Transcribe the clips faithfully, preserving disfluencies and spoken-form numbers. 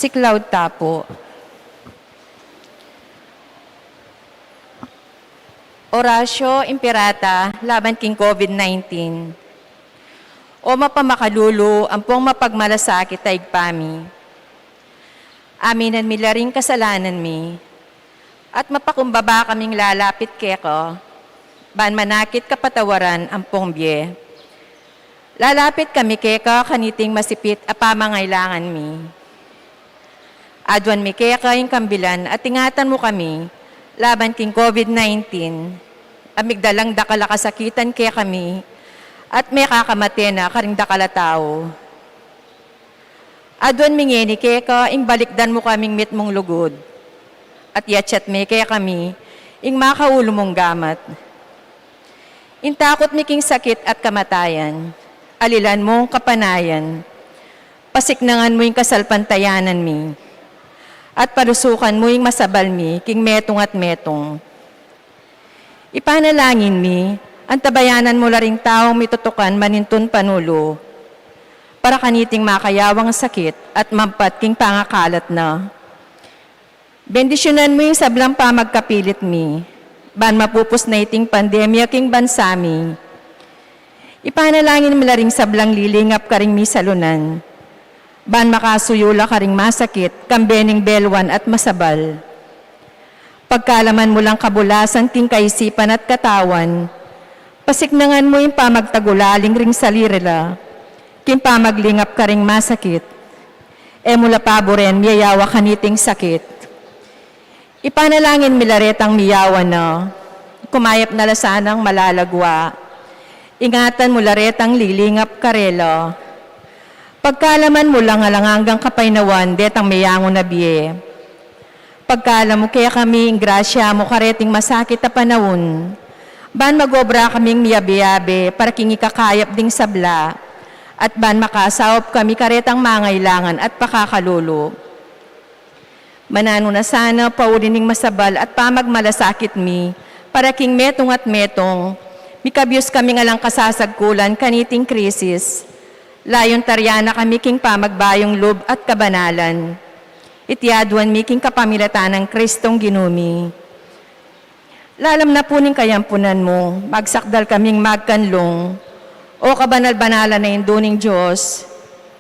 Siklaud ta pu. Oratio Imperata laban king COVID nineteen. O mapamakalulu ampong mapagmalasakit a Ibpa mi, aminan mi la ring kasalanan mi, at mapakumbaba kaming lalapit keka, ban manakit kapatawaran ampong bie. Lalapit kami keka kaniting masipit a pamangailangan mi. Aduan mi keka ing kambilan at ingatan mu kami laban king COVID nineteen, a migdalang dakal a kasakitan kekami, at mekakamate na karing dakal a tau. Aduan mi ngeni keka ing balikdan mu kaming mitmung lugud, at yatyat me kekami ing makaulu mung gamat. Ing takut mi king sakit at kamatayan, alilan mung kapanayan, pasiknangan mu ing kasalpantayanan mi, at palusukan mu ing masabal mi king metung at metung. Ipanalangin mi, antabayanan mu la ring taung mitutukan manintun panulu, para kaniting makayawang sakit at mampat king pangakalat na. Bendisyunan mu ing sablang pamagkapilit mi, ban mapupus na iting pandemya king bansa mi. Ipanalangin mi la ring sablang lilingap karing misalunan, ban makasuyu la karing masakit, kambe ning belwan at masabal. Pagkalaman mu lang kabulasan king kaisipan at katawan, pasiknangan mu ing pamagtagulaling ring sarili la, king pamaglingap karing masakit. E mu la paburen miyayawa kaniting sakit. Ipanalangin mi la retang miyawa na, kumayap na la sanang malalagwa. Ingatan mu la retang lilingap karela. Pagkalaman mu lang alang anggang kapaynawan detang meyangu na bie. Pagkalam mu kekami ing grasya mu kareting masakit a panaun, ban magobra kaming miyabe-yabe para king ikakayap ding sabla, at ban makasaup kami karetang mangailangan at pakakalulu. Mananu na sana pauli ning masabal at pamagmalasakit mi, para king metung at metung, mikabyus kaming alang kasasagkulan kaniting krisis. Layun taryan na kami king pamagbayung lub at kabanalan. Iti aduan mi king kapamilatan nang Kristong Ginu mi. Lalam na pu ning kayampunan mu, magsakdal kaming magkanlung. O kabanal-banalan a Indu ning Dios,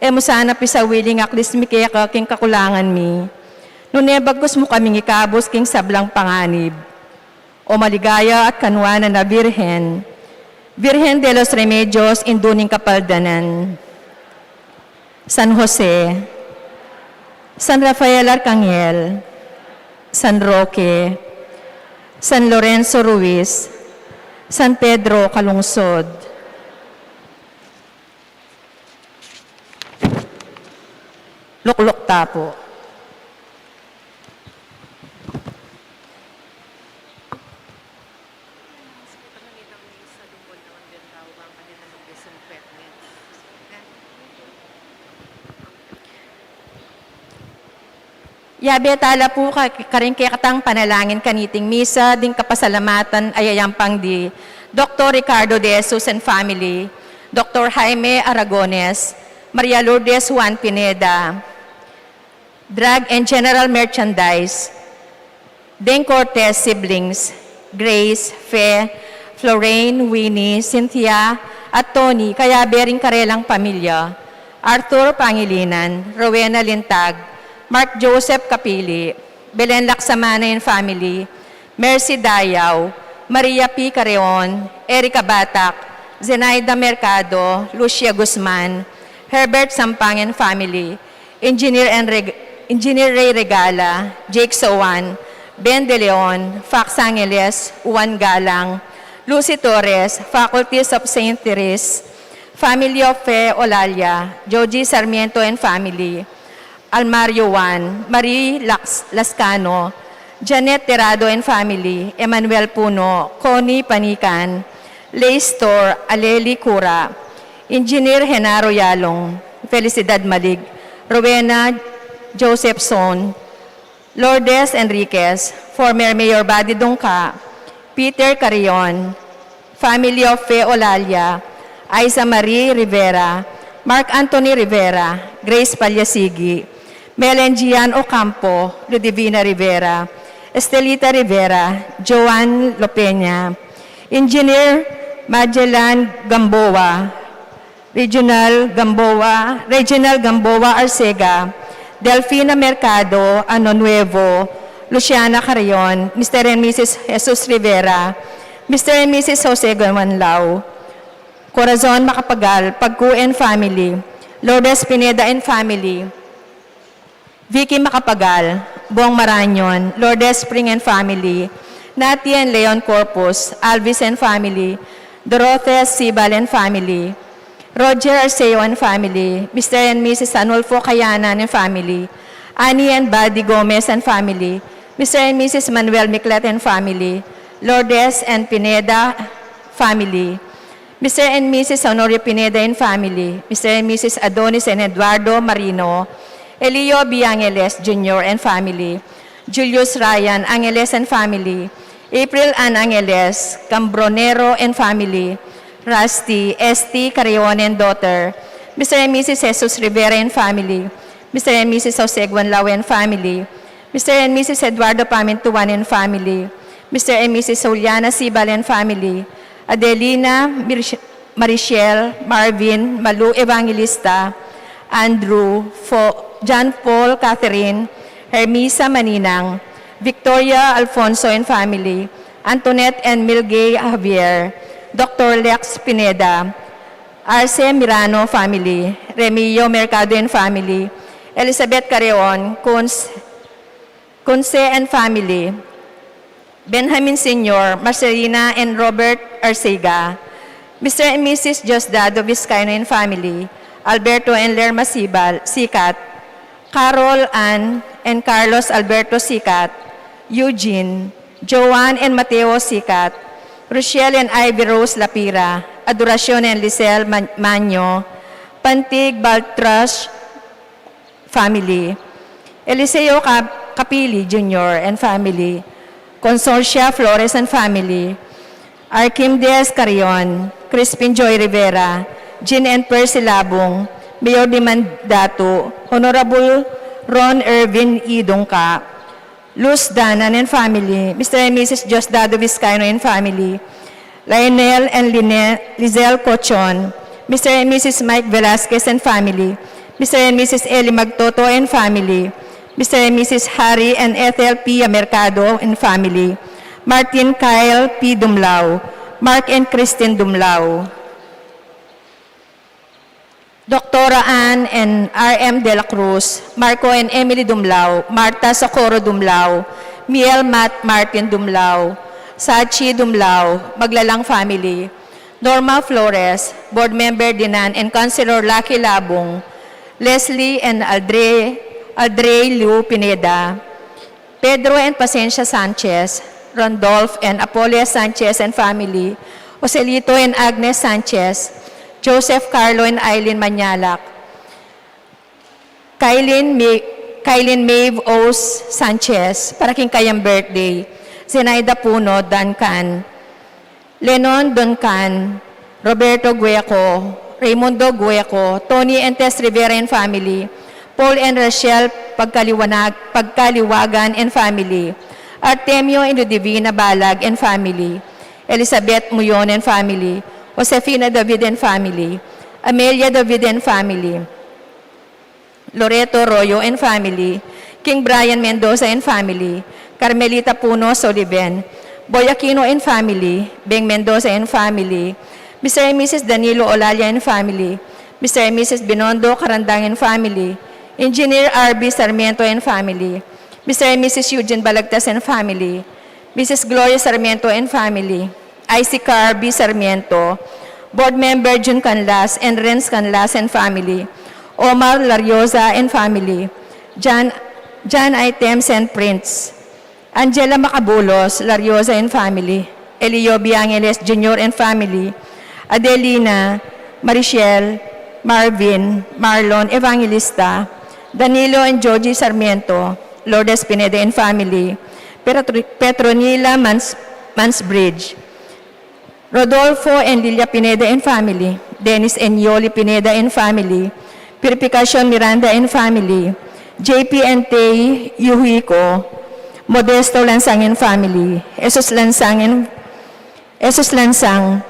e mu sana pisawiling aklis mi keka king kakulangan mi, nune bagkus mu kaming ikabus king sablang panganib. O maligaya at kanuanan a Birhen, Virgen de los Remedios, Indu ning Kapaldanan. San Jose, San Rafael Arcangel, San Roque, San Lorenzo Ruiz, San Pedro Calungsod. Lukluk ta pu. Yabe tala pu ka-, karing kekatang panalangin kaniting misa ding kapasalamatan a yayampang di Doktor Ricardo de Jesus and family, Doktor Jaime Aragones, Maria Lourdes Juan Pineda, Drug and General Merchandise, Deng Cortez siblings, Grace, Fe, Floraine, Winnie, Cynthia, at Tony, kayabe ring karelang pamilya, Arthur Pangilinan, Rowena Lintag, Mark Joseph Capili, Belen Laksamana and family, Mercy Dayaw, Maria P. Careon, Erica Batak, Zenaida Mercado, Lucia Guzman, Herbert Sampang and family, Engineer Enreg-, Engineer Ray Regala, Jake Sowan, Ben De Leon, Fax Angeles, Juan Galang, Lucy Torres, Faculties of Saint Therese, family of Fe Olalia, Joji Sarmiento and family, Almario Juan, Marie Lax-, Lascano, Janet Terado and family, Emmanuel Puno, Connie Panican, Lay Store, Aleli Cura, Engineer Genaro Yalong, Felicidad Malig, Rowena Josephson, Lourdes Enriquez, former Mayor Buddy Dungca, Peter Carrion, family of Fe Olalia, Aiza Marie Rivera, Mark Anthony Rivera, Grace Palyasigi, Melengian Ocampo, Ludivina Rivera, Estelita Rivera, Joan Lopena, Engineer Magellan Gamboa, Regional Gamboa, Regional Gamboa Arcega, Delfina Mercado, Ano Nuevo, Luciana Carrion, Mister and Missus Jesus Rivera, Mister and Missus Jose Gumanlao, Corazon Macapagal, Pagku and family, Lourdes Pineda and family, Vicky Macapagal, Bong Marañon, Lourdes Spring and family, Nati and Leon Corpus, Alvis and family, Dorothea Sibal and family, Roger Arceo and family, Mister and Missus Anulfo Cayanan and family, Annie and Buddy Gomez and family, Mister and Missus Manuel Miclet and family, Lourdes and Pineda family, Mister and Missus Honorio Pineda and family, Mister and Missus Adonis and Eduardo Marino, Elio B. Angeles Junior and family, Julius Ryan Angeles and family, April Ann Angeles, Cambronero and family, Rusty S T Carrion and daughter, Mister and Missus Jesus Rivera and family, Mister and Missus Jose Guanlao and family, Mister and Missus Eduardo Pamintuan and family, Mister and Missus Juliana Sibal and family, Adelina, Mir- Marichelle, Marvin, Malu Evangelista, Andrew, Fo- John Paul, Catherine, Hermisa Maninang, Victoria Alfonso and family, Antoinette and Milgay Javier, Doctor Lex Pineda, Arce Mirano family, Remio Mercado and family, Elizabeth Carreon, Cons- Conce and family, Benjamin Senior, Marcelina and Robert Arcega, Mister and Missus Diosdado Vizcaino and family, Alberto and Lerma Sibal, Sicat, Carol Ann and Carlos Alberto Sicat, Eugene, Joan and Mateo Sicat, Rochelle and Ivy Rose Lapira, Adoracion and Lisel Man- Manyo, Pantig Baltras family, Eliseo Cap- Capili Junior and family, Consorcia Flores and family, Archimedes Carrion, Crispin Joy Rivera, Jean and Percy Labung, Mayor Dimandatu, Honorable Ron Ervin E. Dungca, Luz Danan and family, Mister and Missus Diosdado Vizcaino and family, Lionel and Line- Lizelle Cochon, Mister and Missus Mike Velasquez and family, Mister and Missus Eli Magtoto and family, Mister and Missus Harry and Ethel Pia Mercado and family, Martin Kyle P. Dumlao, Mark and Christine Dumlao, Doctora Ann and R M de la Cruz, Marco and Emily Dumlao, Martha Socorro Dumlao, Miel Matt Martin Dumlao, Sachi Dumlao, Maglalang family, Norma Flores, Board Member Dinan and Councilor Lucky Labung, Leslie and Aldre, Aldre Liu Pineda, Pedro and Pacencia Sanchez, Randolph and Apollo Sanchez and family, Joselito and Agnes Sanchez, Joseph Carlo and Eileen Manyalak, Kylin, May, Kylin Maeve Ose Sanchez, para king kayang birthday, Zenaida Puno Duncan, Lenon Duncan, Roberto Gueco, Raymundo Gueco, Tony and Tess Rivera and family, Paul and Rachel Pagkaliwanag, Pagkaliwagan and family, Artemio and Ludivina Balag and family, Elizabeth Muyon and family, Josefina David and family, Amelia David and family, Loreto Royo and family, King Brian Mendoza and family, Carmelita Puno Soliven, Boy Aquino and family, Beng Mendoza and family, Mister and Missus Danilo Olalia and family, Mister and Missus Binondo Carandang and family, Engineer R B Sarmiento and family, Mister and Missus Eugene Balagtas and family, Missus Gloria Sarmiento and family, Isaac Carby Sarmiento, Board Member Jun Canlas and Renz Canlas and family, Omar Lariosa and family, John, John Items and Prince, Angela Macabulos Lariosa and family, Elio B. Angeles Junior and family, Adelina, Marichelle, Marvin, Marlon Evangelista, Danilo and Joji Sarmiento, Lourdes Pineda and family, Petro- Petronila Mans- Mansbridge, Rodolfo and Lilia Pineda and family, Dennis and Yoli Pineda and family, Purificacion Miranda and family, J P Entei, Yuhiko, Modesto Lansang and family, Jesus Lansang and, Jesus Lansang,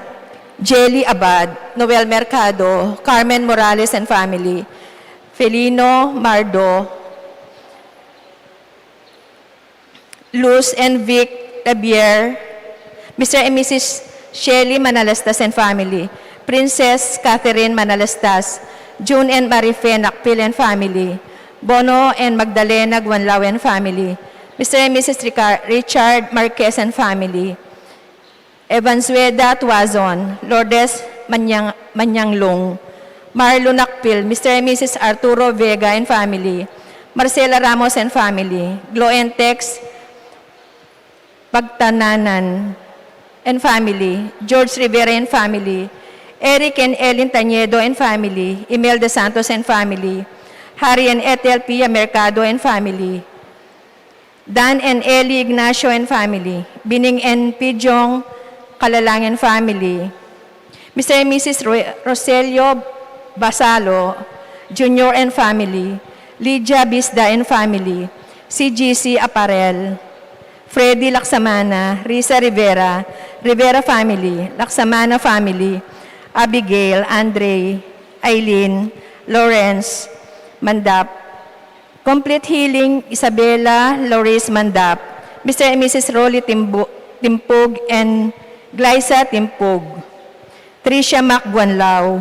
Jelly Abad, Noel Mercado, Carmen Morales and family, Felino Mardo, Luz and Vic Labier, Mister and Missus Shelly Manalastas and family, Princess Catherine Manalastas, June and Marife Nakpil and family, Bono and Magdalena Guanlao and family, Mister and Missus Rica-, Richard Marquez and family, Evanzueda Tuazon, Lourdes Manyang-, Manyanglung, Marlo Nakpil, Mister and Missus Arturo Vega and family, Marcela Ramos and family, Glo and Tex Pagtananan and family, George Rivera and family, Eric and Elin Tañedo and family, Imelda Santos and family, Harry and Ethel Pia Mercado and family, Dan and Eli Ignacio and family, Bining and Pijong Kalalang and family, Mister and Missus Ro-, Roselio Basalo Junior and family, Lydia Bisda and family, C G C Aparel, Freddy Laksamana, Risa Rivera, Rivera family, Laksamana family, Abigail, Andre, Aileen, Lawrence, Mandap, Complete Healing, Isabela Loris Mandap, Mister and Missus Rolly Timbu-, Timpug and Glyza Timpug, Tricia Mac Guanlao,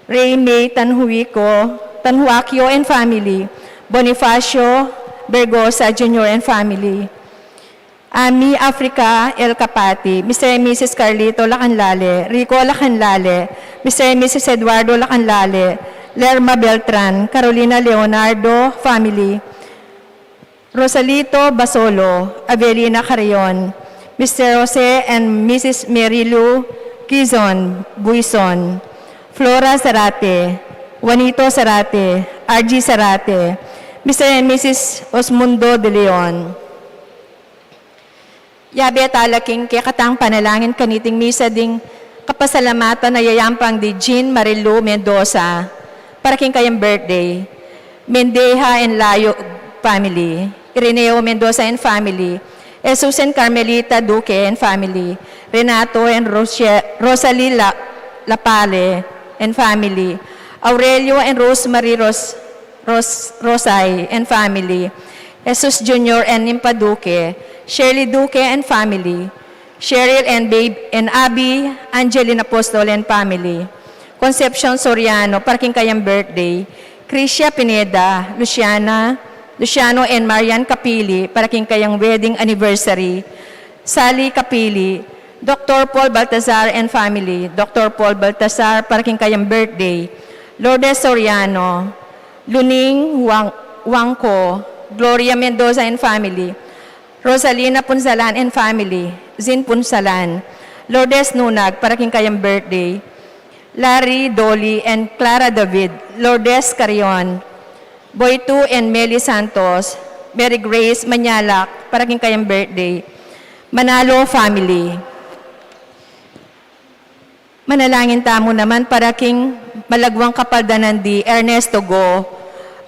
Ray May Tanhuico, Tanhuacio and family, Bonifacio Bergosa Junior and family, Ami Africa El Capati, Mister and Missus Carlito Lacanlale, Rico Lacanlale, Mister and Missus Eduardo Lacanlale, Lerma Beltran, Carolina Leonardo family, Rosalito Basolo, Avelina Carrion, Mister Jose and Missus Mary Lou Quizon Buison, Flora Sarate, Juanito Sarate, R G Sarate, Mister and Missus Osmundo de Leon. Yabe tala king kekatang panalangin kaniting misa ding kapasalamatan a yayampang di Jean Marilu Mendoza para king kayang birthday. Mendeja and Layo family. Ireneo Mendoza and family. Jesus and Carmelita Duque and family. Renato and Rosia-, Rosalie La-, Lapale and family. Aurelio and Rosemary Ros-, Ros-, Rosay and family, Jesus Junior and Nimpa Duque, Shirley Duque and family, Cheryl and Babe and Abby, Angeline Apostol and family, Concepcion Soriano, para king kayang birthday, Crisia Pineda, Luciana, Luciano and Marian Capili, para king kayang wedding anniversary, Sally Capili, Doctor Paul Baltazar and family, Doctor Paul Baltazar, para king kayang birthday, Lourdes Soriano, Luning Wang-, Wangco, Gloria Mendoza and family, Rosalina Punsalan and family, Zin Punsalan, Lourdes Nunag, para king kayang birthday, Larry, Dolly, and Clara David, Lourdes Carrion, Boytu and Meli Santos, Mary Grace Manyalak, para king kayang birthday, Manalo family. Manalangin tamu naman para king malagwang kapaldanan di Ernesto Go,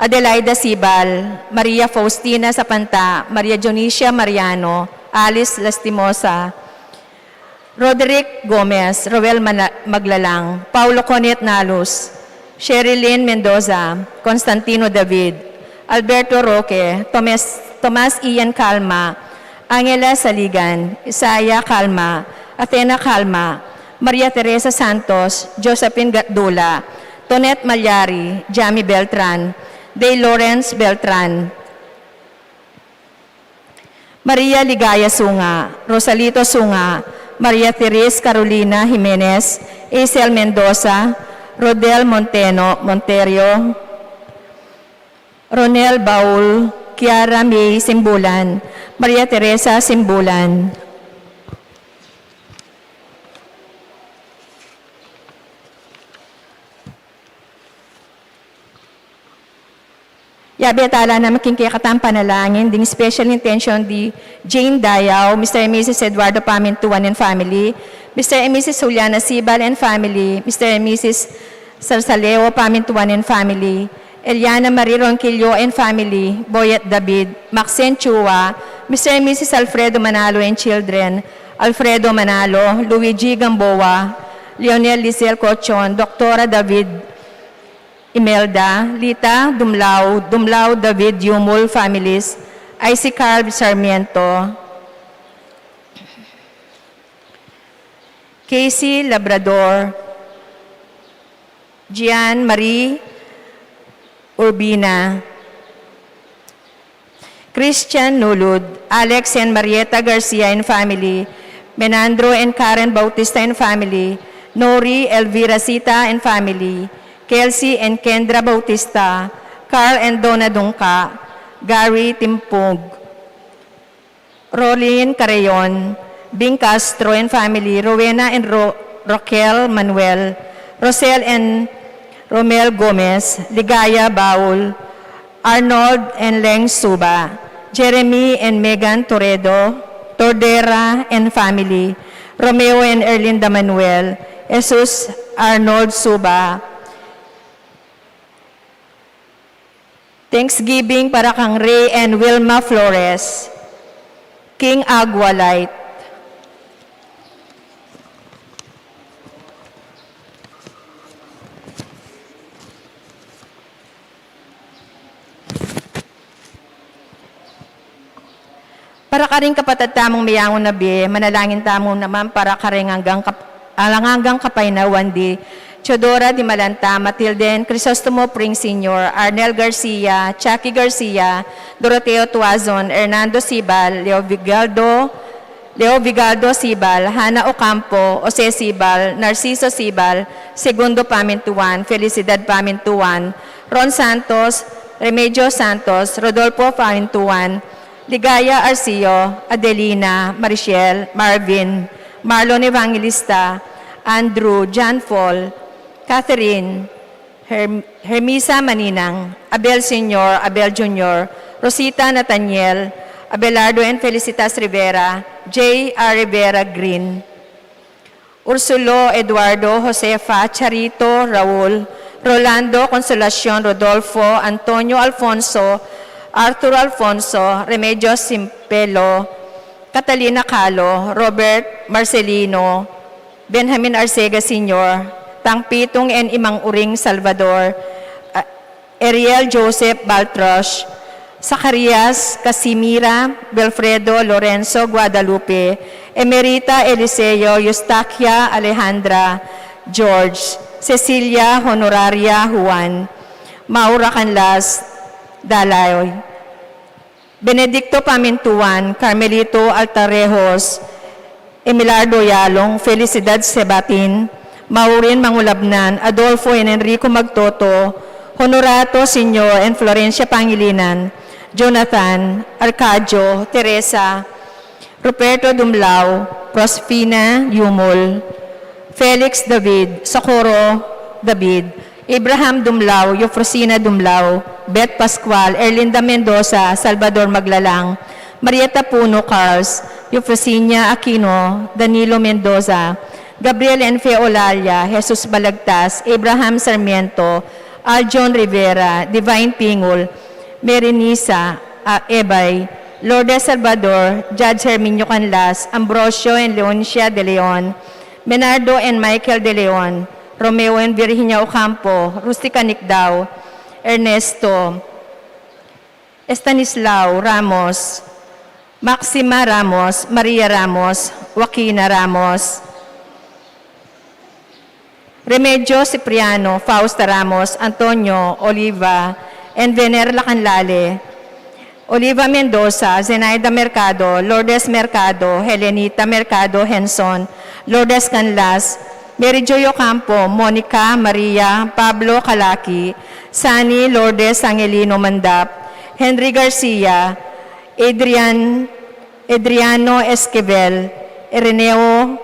Adelaida Sibal, Maria Faustina Sapanta, Maria Dionisia Mariano, Alice Lastimosa, Roderick Gomez, Roel Mana-, Maglalang, Paulo Conet Nalus, Sherilyn Mendoza, Constantino David, Alberto Roque, Tomes-, Tomas Ian Calma, Angela Saligan, Isaiah Calma, Athena Calma, Maria Teresa Santos, Josephine Gatdula, Tonet Malyari, Jamie Beltran, Day Lawrence Beltran, Maria Ligaya Sunga, Rosalito Sunga, Maria Therese Carolina Jimenez, Isel Mendoza, Rodel Monteno, Monterio, Ronel Baul, Kiara May Simbulan, Maria Teresa Simbulan. Yabe tala naman king kekatang panalangin ding special intention di Jane Dayaw, Mister and Missus Eduardo Pamintuan and family, Mister and Missus Juliana Sibal and family, Mister and Missus Sarsaleo Pamintuan and family, Eliana Marie Ronquillo and family, Boyet David, Maxine Chua, Mister and Missus Alfredo Manalo and children, Alfredo Manalo, Luigi Gamboa, Lionel Lizelle Cochon, Doctora David, Imelda, Lita Dumlao, Dumlao David Yumul families, Icy Carl Sarmiento, Casey Labrador, Gian Marie Urbina, Christian Nulud, Alex and Marieta Garcia and family, Menandro and Karen Bautista and family, Nori Elvira Sita and family, Kelsey and Kendra Bautista, Carl and Donna Dungka, Gary Timpug, Rolin Carreon, Bing Castro and family, Rowena and Ro-, Roquel Manuel, Rosel and Romel Gomez, Ligaya Baul, Arnold and Leng Suba, Jeremy and Megan Toredo, Tordera and family, Romeo and Erlinda Manuel, Jesus Arnold Suba, Thanksgiving para kang Ray and Wilma Flores, King Agua Light. Para karing kapatad tamung meyangu na bie, manalangin tamu naman para karing anggang kap-, alang anggang kapaynawan di Teodora Dimalanta, Matilde and Crisostomo Pring Senior, Arnel Garcia, Chucky Garcia, Doroteo Tuazon, Hernando Sibal, Leo Vigaldo, Leo Vigaldo Sibal, Hana Ocampo, Jose Sibal, Narciso Sibal, Segundo Pamintuan, Felicidad Pamintuan, Ron Santos, Remedios Santos, Rodolfo Pamintuan, Ligaya Arcio, Adelina, Marichelle, Marvin, Marlon Evangelista, Andrew, John Paul, Catherine, Herm-, Hermisa Maninang, Abel Senior, Abel Junior, Rosita Nathaniel, Abelardo and Felicitas Rivera, J R Rivera Green, Ursulo, Eduardo, Josefa, Charito, Raul, Rolando, Consolacion, Rodolfo, Antonio Alfonso, Arthur Alfonso, Remedios Simpelo, Catalina Calo, Robert Marcelino, Benjamin Arcega Senior, Tang Pitung and Imang Uring Salvador, a-, Ariel Joseph Baltros, Zacarias Casimira, Wilfredo Lorenzo Guadalupe, Emerita Eliseo, Eustaquia Alejandra George, Cecilia Honoraria Juan, Maura Canlas Dalaoy, Benedicto Pamintuan, Carmelito Altarejos, Emilardo Yalong, Felicidad Sebatin, Maureen Mangulabnan, Adolfo and Enrico Magtoto, Honorato Senior and Florencia Pangilinan, Jonathan, Arcadio, Teresa, Ruperto Dumlao, Prosfina Yumul, Felix David, Socorro David, Abraham Dumlao, Eufrosina Dumlao, Beth Pascual, Erlinda Mendoza, Salvador Maglalang, Marieta Puno Carls, Eufrosina Aquino, Danilo Mendoza, Gabriel and Fe Olalia, Jesus Balagtas, Abraham Sarmiento, Aljon Rivera, Divine Pingul, Merinisa, a-, Ebay, Lourdes Salvador, Judge Herminio Canlas, Ambrosio and Leoncia de Leon, Menardo and Michael de Leon, Romeo and Virginia Ocampo, Rustica Nicdao, Ernesto, Estanislao Ramos, Maxima Ramos, Maria Ramos, Joaquina Ramos, Remedio Cipriano, Fausta Ramos, Antonio Oliva, and Vener Lacanlale, Oliva Mendoza, Zenaida Mercado, Lourdes Mercado, Helenita Mercado Henson, Lourdes Canlas, Mary Joy Ocampo, Monica Maria, Pablo Calaki, Sunny Lourdes Angelino Mandap, Henry Garcia, Adrian, Adriano Esquivel, Ireneo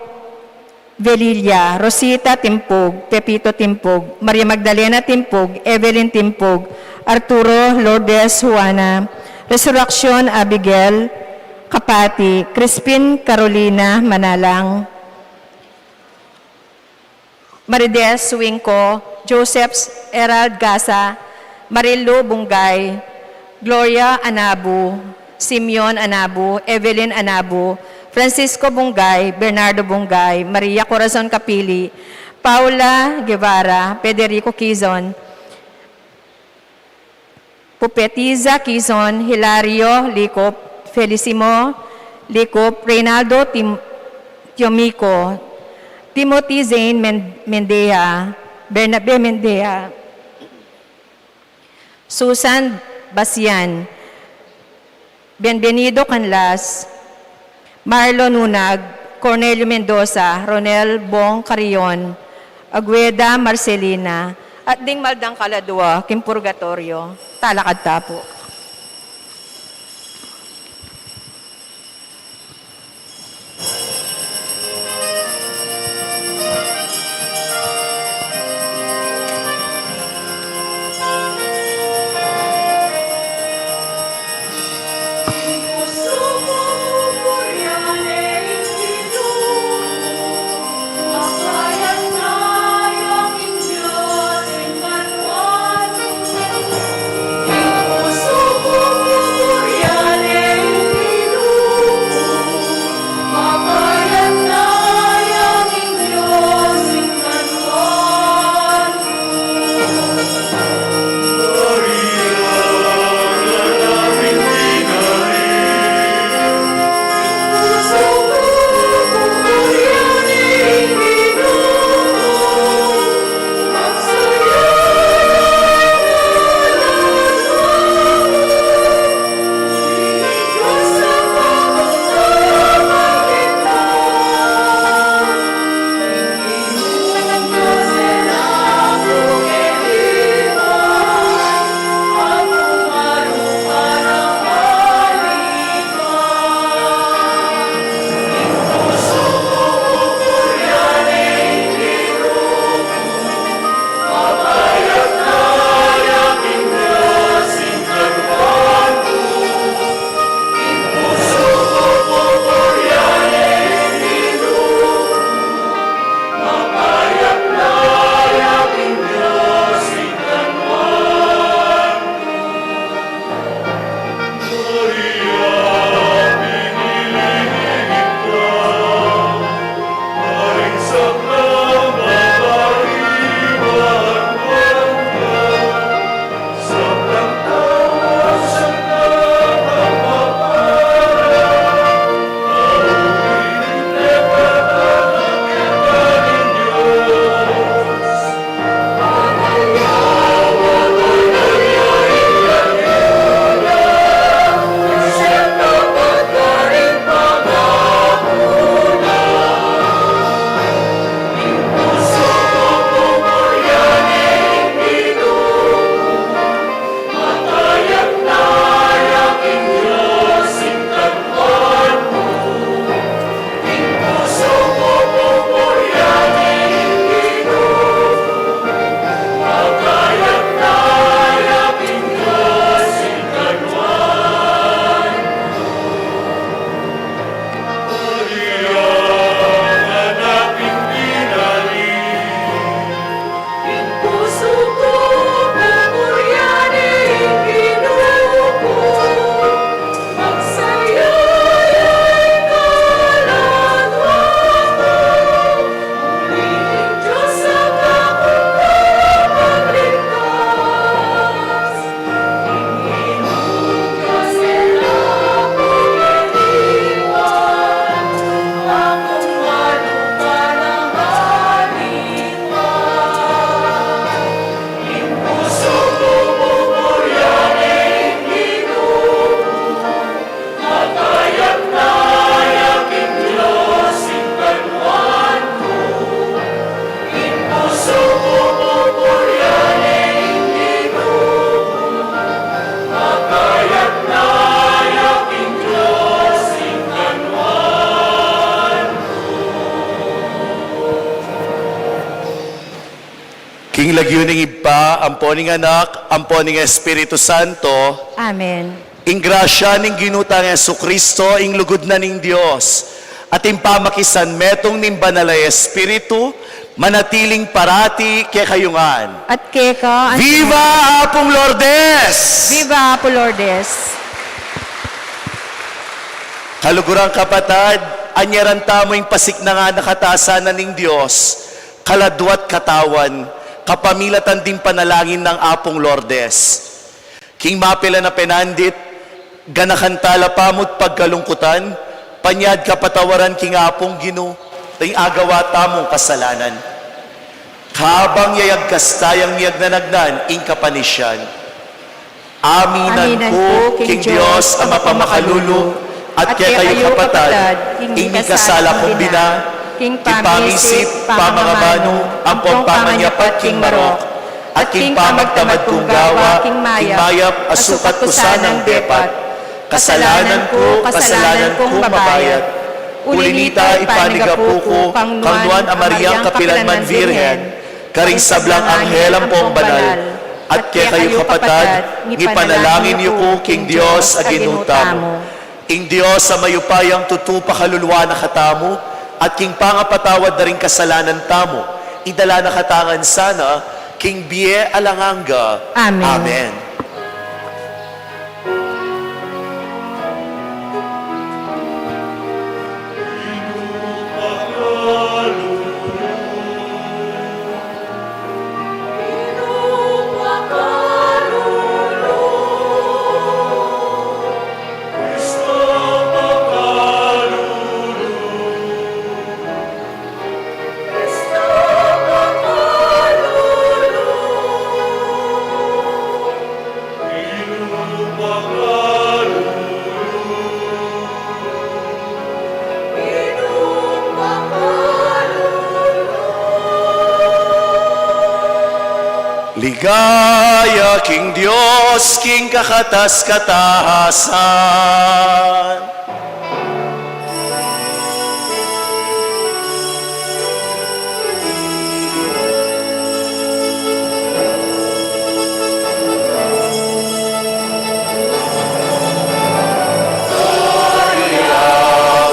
Velilla, Rosita Timpug, Pepito Timpug, Maria Magdalena Timpug, Evelyn Timpug, Arturo Lourdes Juana, Resurreccion Abigail Capati, Crispin Carolina Manalang, Marides Winco, Joseph Herald Gasa, Marilu Bungay, Gloria Anabu, Simeon Anabu, Evelyn Anabu, Francisco Bungay, Bernardo Bungay, Maria Corazon Capili, Paula Guevara, Federico Quizon, Pupetiza Quizon, Hilario Licop, Felicimo Licop, Reynaldo Tim-, Tiomico, Timothy Zane Men-, Mendea, Bernabe Mendea, Susan Basian, Bienvenido Canlas, Marlon Nunag, Cornelio Mendoza, Ronel Bong Carrion, Agueda Marcelina, at ding maldang kaladua king purgatoryo. Talakad ta pu. King lagyu ning Ibpa, ampo ning Anak, ampo ning Espiritu Santo. Amen. Ing grasya ning Ginu tang Jesucristo, ing lugud na ning Dios, at ing pamakisanmetung ning Banal a Espiritu, Manatiling parati kekayu ngan. At keka. Viva Apung Lourdes! Viva Apung Lourdes! Kaluguran kapatad, anyaran tamu ing pasiknangan a katasan na ning Dios, kaladwa't katawan, kapamilatan ding panalangin nang Apung Lourdes. King mapilan a penandit, ganakan tala pa mu't pagkalungkutan, panyad kapatawaran king Apung Ginu, ring agawa tamung kasalanan. Kabang yayagkas tayang miyagnanagnan ing kapanisian. Aminan ku king Dios a mapamakalulu, at kekayu kapatad, ing mikasala kung bina, king pamisip, pamangamanu, ampong pamanyapat king marok, at king pamagtamad kung gawa king mayap, a sukat ku sanang depat. Kasalanan ku, kasalanan kung mabayat. Uli nita, ipanigapu ku kang Nuan a Mariang kapilanman Virgen, karing sablang anghel ampong banal, at kekayu kapatad, ipanalangin yu ku king Dios a Ginu tamu. Ing Dios a mayupayang tutu pakaluluan na katamu, at king pangapatawad da ring kasalanan tamu, idala na katamu ngan sana king bie alang angga. Amen. Amen. Ligaya king Dios, king kakatas-katasan. Gloria,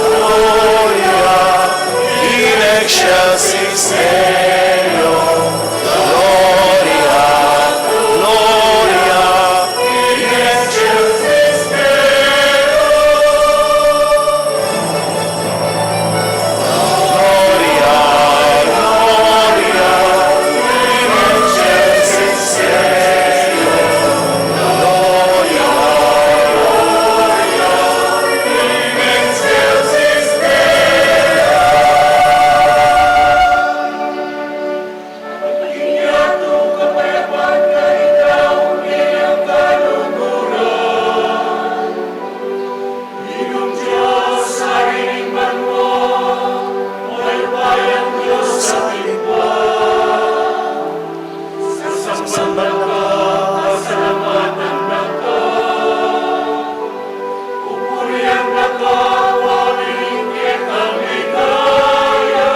Gloria in excelsis Deo. Gloria, Gloria in excelsis Deo. Gloria, Gloria in excelsis Deo. Gloria, Gloria in excelsis Deo. King yatu kapayapan, karing tau king kaluguran. Ginung Dios, Ari ning banua, mayupayang Dios, atin pa. Sasamban da ka, pasalamatan da ka. Pupurian da ka, uling kekang ligaya.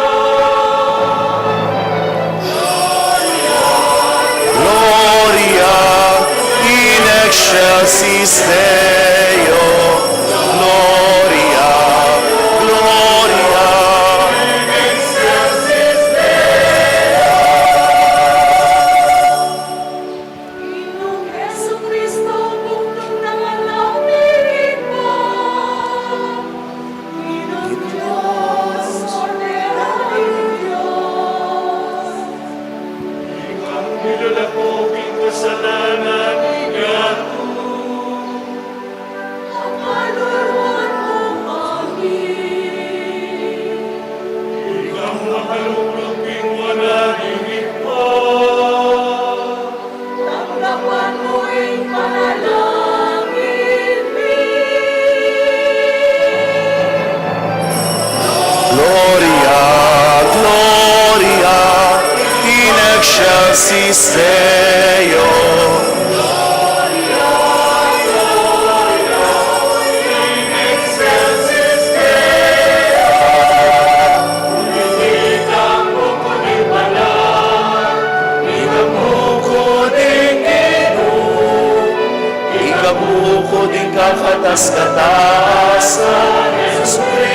Gloria in excelsis Deo. Gloria, Gloria. Ginung Jesucristo, buktung na ngan ning Ibpa. Ginung Dios, Kordero ning Dios. Ikang milalako king kasalanan ning yatu. Pakaluluan mu kami. Ikang makalukluk king wanan ning Ibpa. Tanggapan mu ing panalangin mi. Gloria, Gloria in excelsis Deo. Ikang bukut ning Ginu, ikang bukut ning kakatas-katasan, Jesucristo.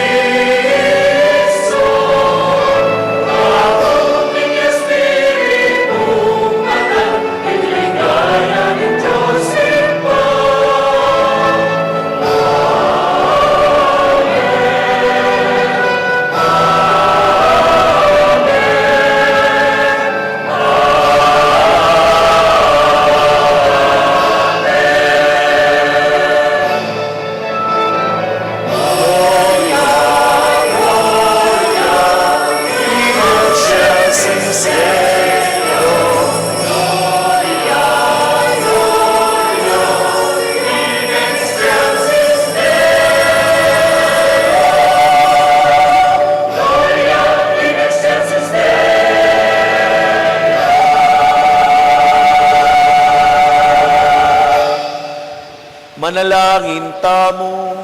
Manalangin tamu.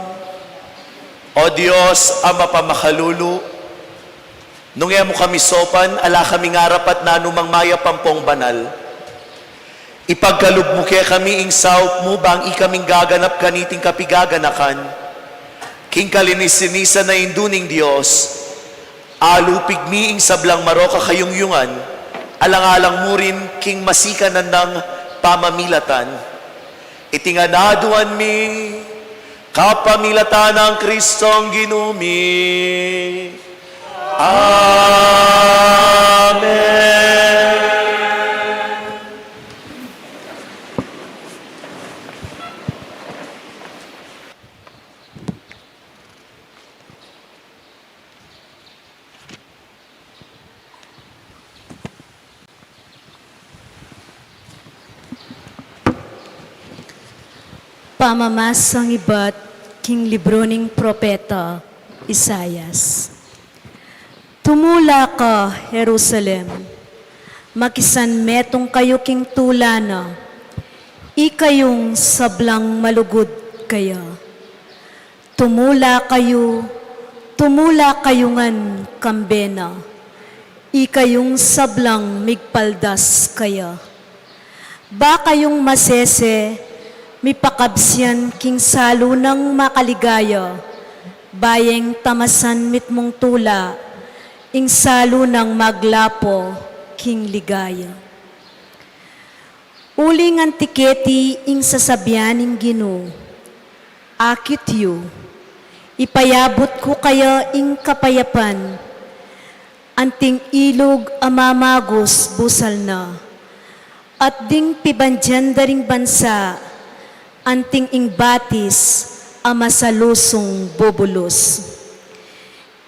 O Dios, Ama pamakalulu, nung e mu kami saupan, ala kaming arapat na anumang mayap ampong banal. Ipagkalub mu kekami ing saup mu bang ikaming gaganap kaniting kapigaganakan. King kalinis-linisan a Indu ning Dios, alupig mi ing sablang marok a kayungyungan, alang-alang mu rin king masikan nang pamamilatan. Iti ngan aduan mi, kapamilatan nang Kristong Ginu mi. Amen. Pamamasang ibat king libru ning propeta Isaias. Tumula ka, Jerusalem, makisanmetung kayu king tula na, ikayung sablang malugud kaya. Tumula kayu, tumula kayu ngan kambe na, ikayung sablang migpaldas kaya. Ba kayung masese, mipakabsian king salu nang makaligaya, bayeng tamasan mitmung tula, ing salu nang maglapo king ligaya. Uling anti keti ing sasabian ning Ginu, akit yu, ipayabut ku kaya ing kapayapan, anting ilug a mamagus busal na, at ding pibandian da ring bansa, anting ing batis a masalusung bubulus.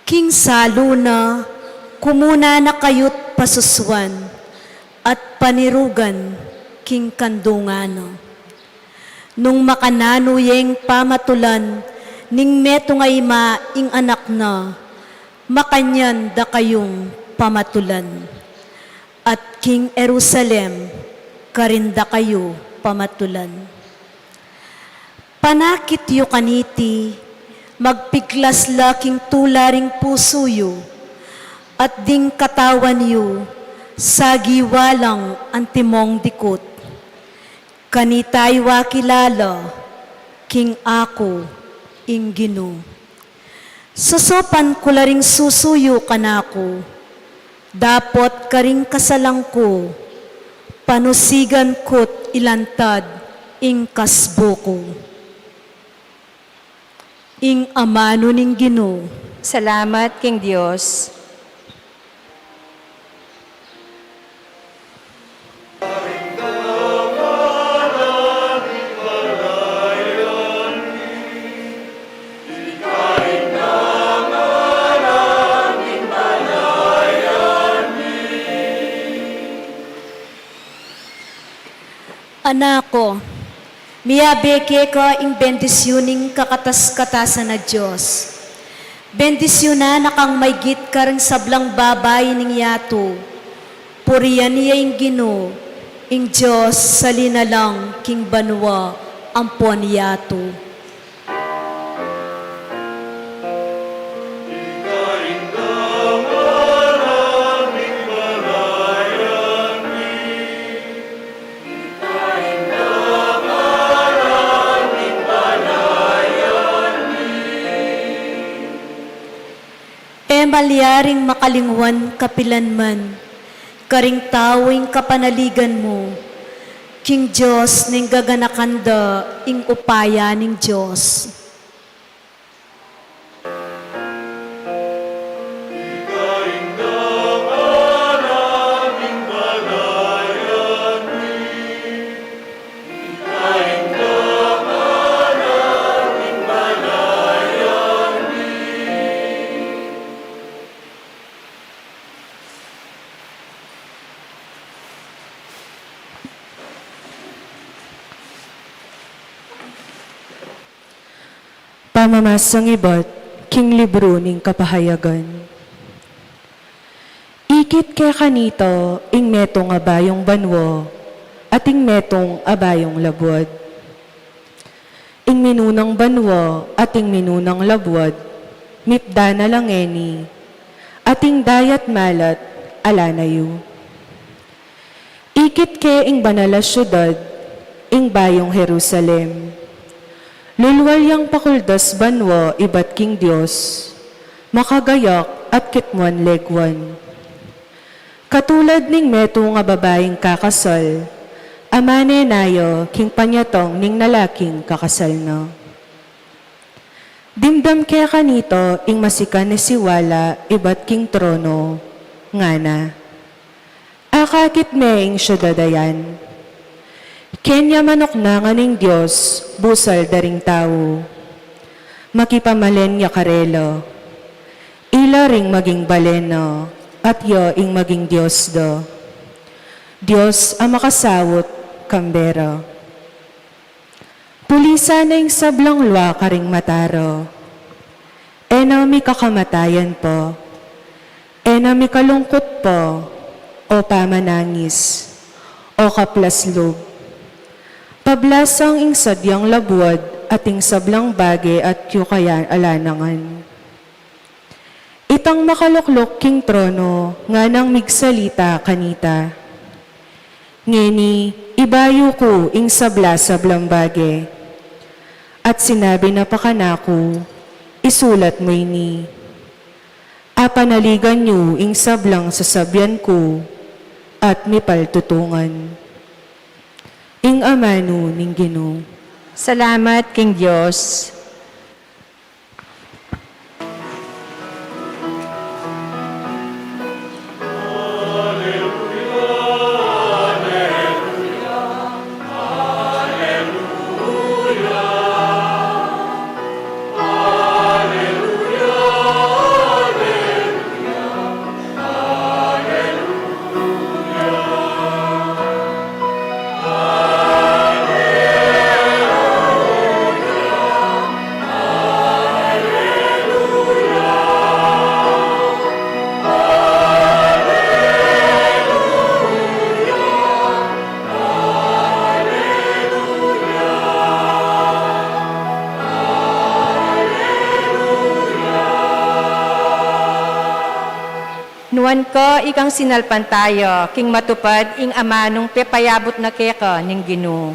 King salu na, kumuna na kayut pasusuan, at panirugan king kandungan na. Nung makananu yeng pamatulan ning metung a ima ing anak na, makanyan da kayung pamatulan, at king Jerusalem karin da kayu pamatulan. Panakit yu kaniti, magpiglas la king tula ring pusu yu, at ding katawan yu, sagiwa lang antimong dikut. Kanita yu akilala king aku ing Ginu. Sosopan ku la ring susu yu kanaku, dapot karing kasalan ku, panusigan ku't ilantad ing kasbu ku. Ing amanu ning Ginu. Salamat king Dios. Anak ku, miyabe keka ing bendisyun ning kakatas-katasan a Dios. Bendisyunan na kang maigit karing sablang babai ning yatu. Purian ya ing Ginu, ing Dios salin na lang king banua ampon yatu. E malyaring makalingwan kapilan man karing tau ing kapanaligan mu, king Dios ning gaganakan da ing upaya ning Dios. Pamamasang ibat king libru ning Kapahayagan. Ikit ke kanita ing metung a bayung banua at ing metung a bayung labuad. Minunang banua at ing minunang labuad, mipda na la ngeni, at ing dayat malat, ala na yu. Ikit ke ing banal a siudad, ing bayung Jerusalem. Lulwal yang pakuldas banua ibat king Dios, makagayak at kitmuan leguan. Katulad ning metung a babaing kakasal, a manenaya king panyatang ning lalaking kakasal na. Dimdam ke kanita ing masikan a siwala ibat king trono, ngana: Akakit me ing siudad a yan. Keni ya manuknangan ning Dios, busal da ring tau. Makipamalen ya karela. Ila ring maging balen na, at ya ing maging Dios da. Dios a makasaut kambe ra. Pulisan na ing sablang lua karing mata ra. E na mikakamatayan pa. E na mikalungkut pa, o pamanangis, o kaplas lub. Pablasang ing sadyang labuad at ing sablang bage at yu kaya alanangan. Itang makalukluk king trono nganang migsalita kanita: Ngeni, ibayu ku ing sabla-sablang bage. At sinabi na pa kanaku: Isulat mu ini. Apanaligan yu ing sablang sasabian ku, at mipaltutungan. Ing amanu ning Ginu. Salamat king Dios. Nuan ka ikang sinalpantaya king matupad ing amanung pepayabut na keka ning Ginu.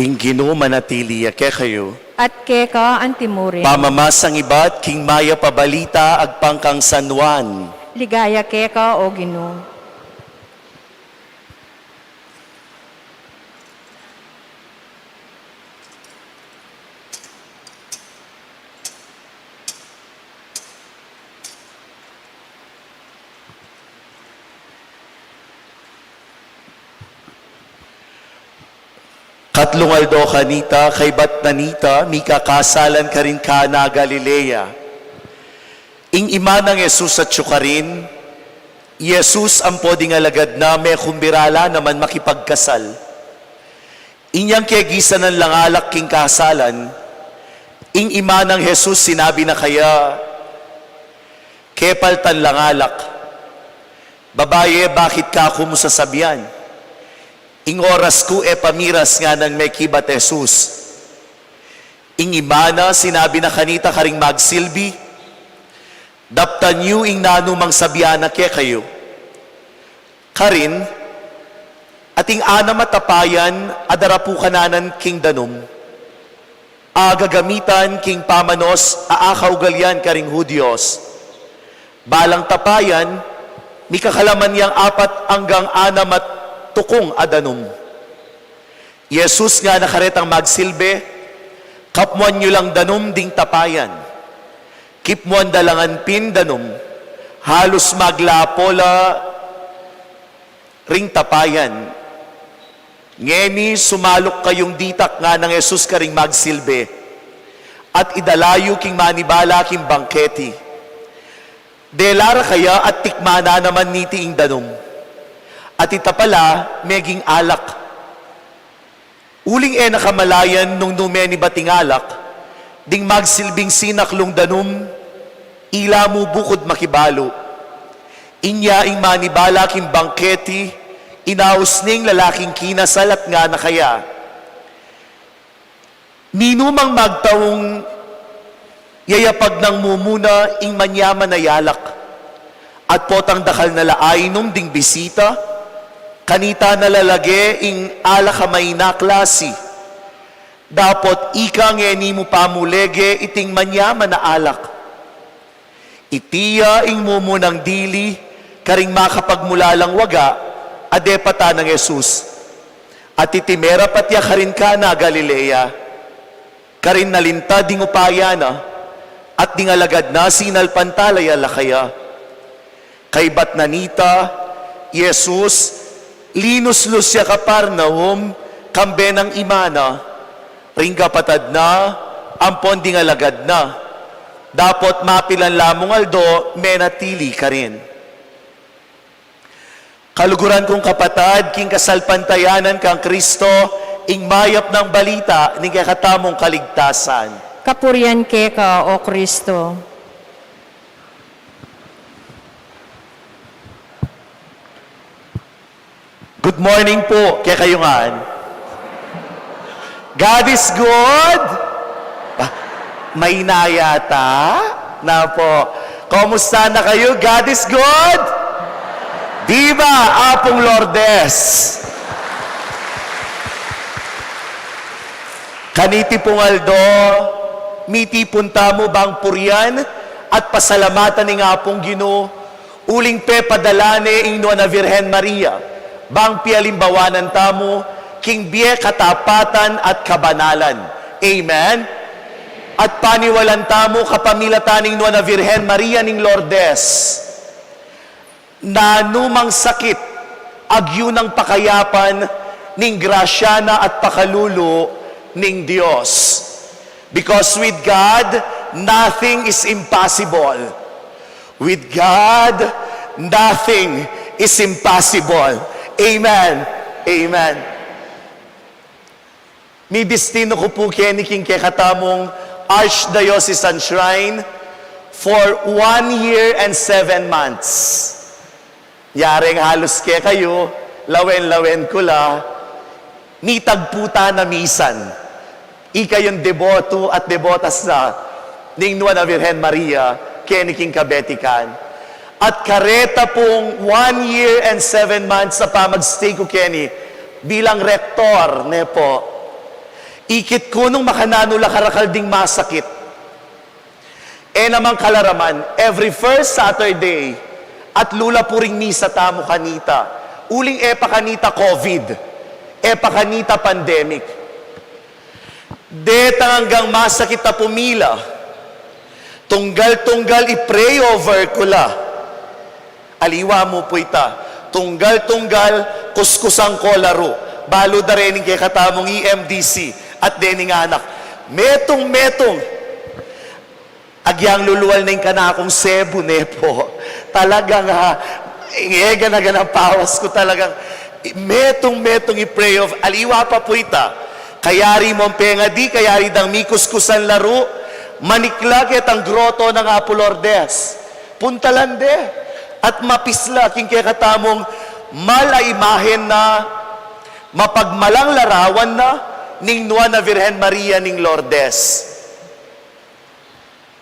Ing Ginu manatili ya kekayu. At keka antimurin. Pamamasang ibat king Mayap a Balita agpang kang San Juan. Ligaya keka, O Ginu. Katlung aldo kanita, kaybat na nita, mikakasalan karin Cana Galilea. Ing ima nang Jesus atyu karin, i Jesus ampo ding alagad na, mekumbira la naman makipagkasal. Inyang kegisan nang langalak king kasalan, ing ima nang Jesus sinabi na kaya, "Kepaltan langalak, babaye, bakit ka ku mu sasabian? Ing oras ku e pa miras," nganang mekibat Jesus. Ing ima na sinabi na kanita karing magsilbi, "Daptan yu ing nanu mang sabian na kekayu." Karin, ating anam a tapayan a darapu kananan king danum. A gagamitan king pamanos a akaugalian karing Hudios. Balang tapayan, mikakalaman yang apat anggang anam a tukung a danum. I Jesus ngana karetang magsilbi, "Kapmuan yu lang danum ding tapayan." Kipmuan da la ngan pin danum, halus maglapo la ring tapayan. "Ngeni sumaluk kayung ditak," ngana nang Jesus karing magsilbi, "at idala yu king manibala king bangketi." Dela ra kaya at tikmanan na naman niti ing danum. At ita pala meging alak. Uling e na kamalayan nung nume ni bating alak, ding magsilbing sinaklung danum, ila mu bukud makibalu. Inya ing manibala king bangketi, inaus ne ing lalaking kinasal at ngana kaya, "Ninu mang magtaung yayapag nang mumuna ing manyaman a alak, at potang dakal na la ainum ding bisita, kanita na la lage ing alak a mayna klasi. Dapot ika ngeni mu pa mu lege iting manyaman a alak." Iti ya ing mumunang dili karing makapagmulalang waga a depatan nang Jesus. At iti merapat ya karin Cana Galilea. Karin nalintad ding upaya na, at ding alagad na sinalpantala ya la kaya. Kaybat na nita, i Jesus linuslus ya Capernaum, kambe nang ima na, ring kapatad na, ampon ding alagad na. Dapot mapilan la mung aldo menatili karin. Kaluguran kung kapatad, king kasalpantayanan kang Kristo, ing mayap nang balita ning kekatamung kaligtasan. Kapurian keka, O Kristo. Good morning po kekayu ngan. God is good. Ah, mayna yata. Na po. Kumusta na kayu? God is good. Viva Apung Lourdes. Kaniti pung aldo, mitipun tamu bang purian at pasalamatan ing Apung Ginu, uling pepadala ne ing Nuan a Virgen Maria, bang pialimbawanan tamu king bie, katapatan at kabanalan. Amen. At paniwalan tamu kapamilatan ning Nuan a Virgen Maria ning Lourdes, nanumang sakit, agyu nang pakayapan ning grasya na at pakalulu ning Dios. Because with God, nothing is impossible. With God, nothing is impossible. Amen. Amen. Midistinu ku pu keni king kekatamung Archdiocesan Shrine for one year and seven months. Yaring halus kekayu, lawen-lawen ku la, mitagpu ta na misan. Ikayung deboto at debotas na ning Nuan a Virgen Maria keni king kabetikan. At kareta pung one year and seven months a pamag-stay ku keni bilang rektor, ne po. Ikit ku nung makananu la karakal ding masakit. E namang kalaraman, every first Saturday, atlu la pu ring misa tamu kanita. Uling e pa kanita COVID, e pa kanita pandemic. Detang anggang masakit a pumila, tunggal-tunggal i-pray over ku la. Aliwa mu pu ita, tunggal-tunggal kuskusan ku la ru. Balu da reng kekatamung E M D C at dening anak. Metung-metung, agyang lulual na ing kanakung sebu, ne po. Talagang, ah, e gana-ganang pawas ku talagang metung-metung i-pray over. Aliwa pa pu ita. Kayari mung pengadi, kayari dang mikuskusan la ru, manikla ketang groto nang Apu Lourdes. Puntalan de at mapisla king kekatamung mal a imahen na, mapagmalang larawan na ning Nuan a Virgen Maria ning Lourdes.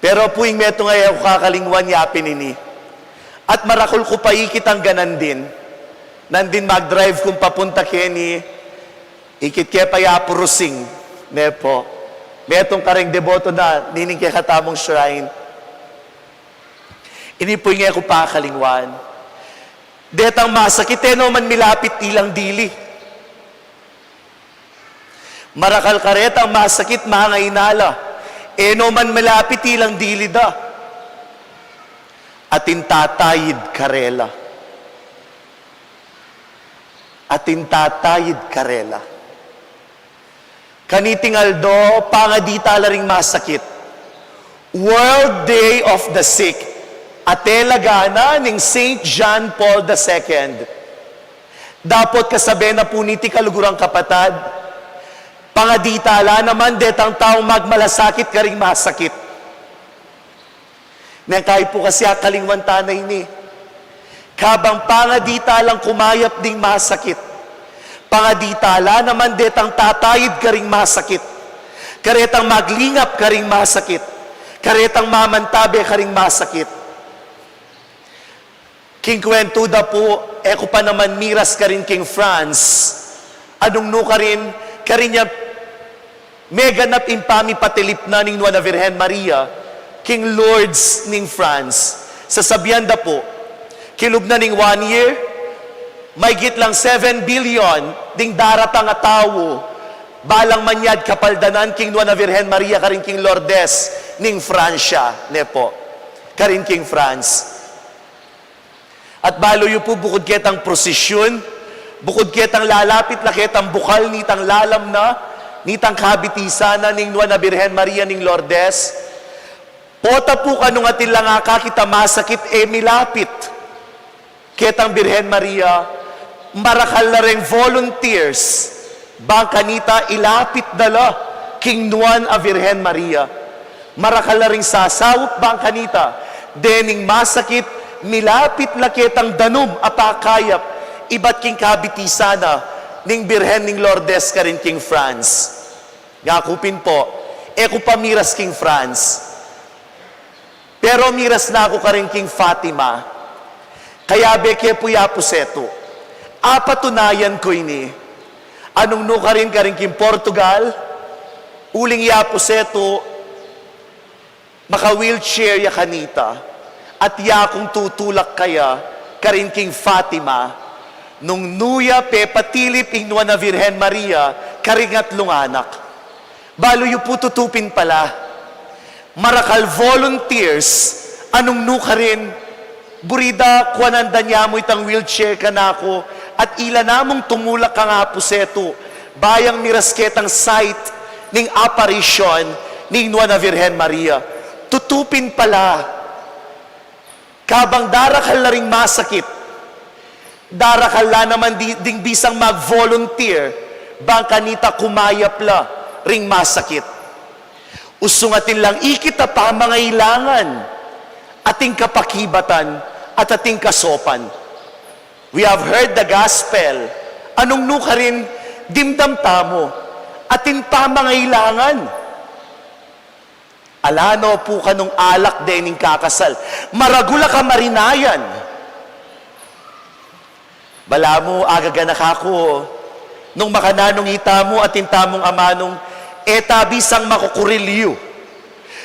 Pero pu ing metung a e ku kakalingwan ya pin ini. At marakul ku pa ikit anggang nandin. Nandin mag-drive kung papunta keni, ikit ke pa i Apu Rusing, ne po. Metung kareng deboto na nining kekatamung shrine. Ini pu ing e ku pa kakalingwan. Detang masakit, e no man milapit ilang dili. Marakal karetang masakit, mangainala, e no man milapit ilang dili da. Atin tatayid karela. Atin tatayid karela. Kaniting aldo, pangadi tala ring masakit. World Day of the Sick. Atela gana ning Saint John Paul the Second. Dapot kasabe na pu niti, kalugurang kapatad, pangadi tala naman detang taung magmalasakit karing masakit. Neng kayi pu kasi akalingwan ta na ini. Kabang pangadi talang kumayap ding masakit, pangadi tala naman detang tatayid karing masakit, karetang maglingap karing masakit, karetang mamantabe karing masakit. King kwentu da pu, e ku pa naman miras karin king France, anung nu karin, karin ya meganap ing pamipatilip na ning Nuan a Virgen Maria king Lourdes ning France. Sasabian da pu, kilub na ning one year, maygit lang seven billion ding daratang a tau, balang manyad kapaldanan king Nuan a Virgen Maria karin king Lourdes ning Francia, ne pu, karin king France. At balu yu pu, bukud ketang prosisyun, bukud ketang lalapit la ketang bukal nitang lalam na, nitang kabitisan na ning Nuan a Birhen Maria ning Lourdes, pota pu kanung atin lang akakit a masakit e milapit ketang Birhen Maria, marakal la reng volunteers, bang kanita ilapit da la king Nuan a Virgen Maria. Marakal la ring sasaup bang kanita, dening masakit, milapit la ketang danum a pakayap ibat king kabitisan na ning Birhen ning Lourdes karin king France. Ngaku pin pu, e ku pa miras king France. Pero miras na ku karin king Fatima. Kayabe ke pu i Apu Setu. Apatunayan ku ini. Anung nu karin, karin king Portugal, uling i Apu Setu, maka-wheelchair ya kanita. At ya kung tutulak kaya karin king Fatima, nung nu ya pepatilip ing Nuan a Virgen Maria karing atlung anak. Balu yu pu, tutu pin pala. Marakal volunteers, anung nu karin, buri da kuanan da ne mu itang wheelchair kanaku, at ila na mung tumulak kang Apu Setu, ba yang miras ketang sight ning aparisyon ning Nuan a Virgen Maria. Tutu pin pala. Kabang darakal la ring masakit, darakal la naman di, ding bisang mag-volunteer, bang kanita kumayap la ring masakit. Usung atin lang ikit a pamangailangan, ating kapakibatan, at ating kasopan. We have heard the gospel. Anung nu karin, dimdam tamu, atin pamangailangan. Ala no pu kanung alak dening kakasal. Maragul a kamarinayan. Balamu agaganaka ku, nung makananung itamu, atin tamung amanung e ta bisang makukurilyu.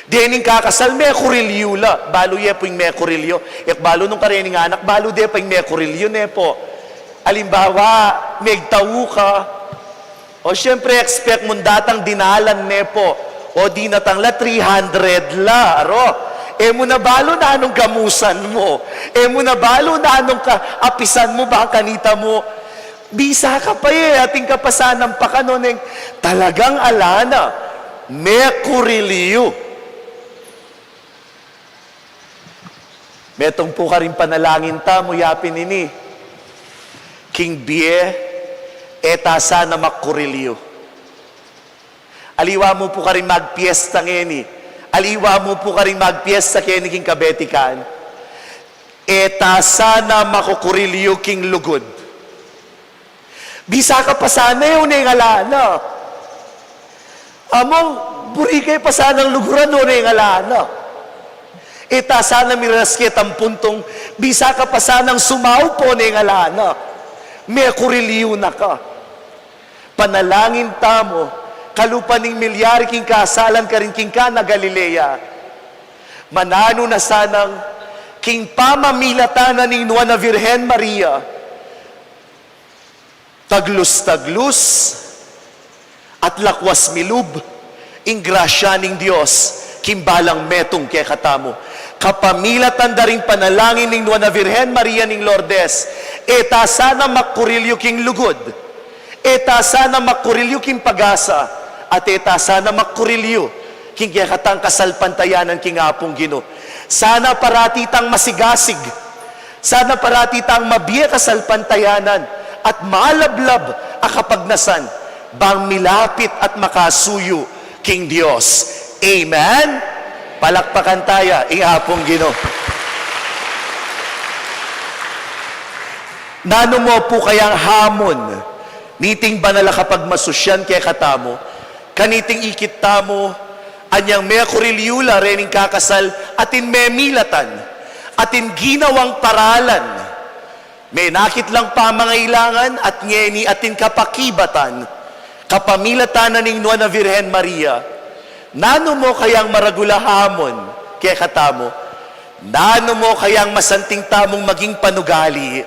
Dening kakasal, mekurilyu la. Balu ye pu ing mekurilyu. E ku balu nung karening anak, balu de pa ing mekurilyu, ne pu. Alimbawa, megtau ka. O, siyempre, expect mung datang dinalan, ne pu. O, dinatang la, three hundred la, aro. E mu na balu nanung gamusan mu. E mu na balu nanung kaapisan mu, bang kanita mu. Bisa ka pa e, atin ka pa sanang pakanu neng talagang ala na. Mekurilyu. Metung pu karing panalangin tamu yapin ini. King bie, e ta sana makurilyu. Aliwa mu pu karing magpiesta ngeni. Aliwa mu pu karing magpiesta keni king kabetikan. E ta sana makukurilyu king lugud. Bisa ka pa sana e, o neng ala na. Amu, buri ke pa sanang luguran, o neng ala na. E ta sana miras ketang puntung, bisa ka pa sanang sumaup, o neng ala na. Mekurilyu na ka. Panalangin tamu, kalupa ning milyari king kasalan karin king Cana Galilea. Mananu na sanang King pamamilatan na ning Nuan a Virgen Maria, taglus-taglus at lakwas milub ing grasya ning Dios king balang metung kekatamu. Kapamilatan da ring panalangin ning Nuan a Virgen Maria ning Lourdes, e ta sana makurilyu king lugud, e ta sana makurilyu king pag-asa, at e ta sana makurilyu king kekatang kasalpantayanan king Apung Ginu. Sana parati tang masigasig, sana parati tang mabie kasalpantayanan at malablab a kapagnasan, bang milapit at makasuyu king Dios. Amen? Palakpakan taya ing Apung Ginu. Nanu mu pu kayang hamon niting banal a kapagmasusyan kekatamu, kaniting ikit tamu, anyang mekurilyu la rening kakasal, atin memilatan, atin ginawang paralan, menakit lang pamangailangan, at ngeni atin kapakibatan, kapamilatan na ning Nuan a Virgen Maria. Nanu mu kayang maragul a hamon kekatamu? Nanu mu kayang masanting tamung maging panugali?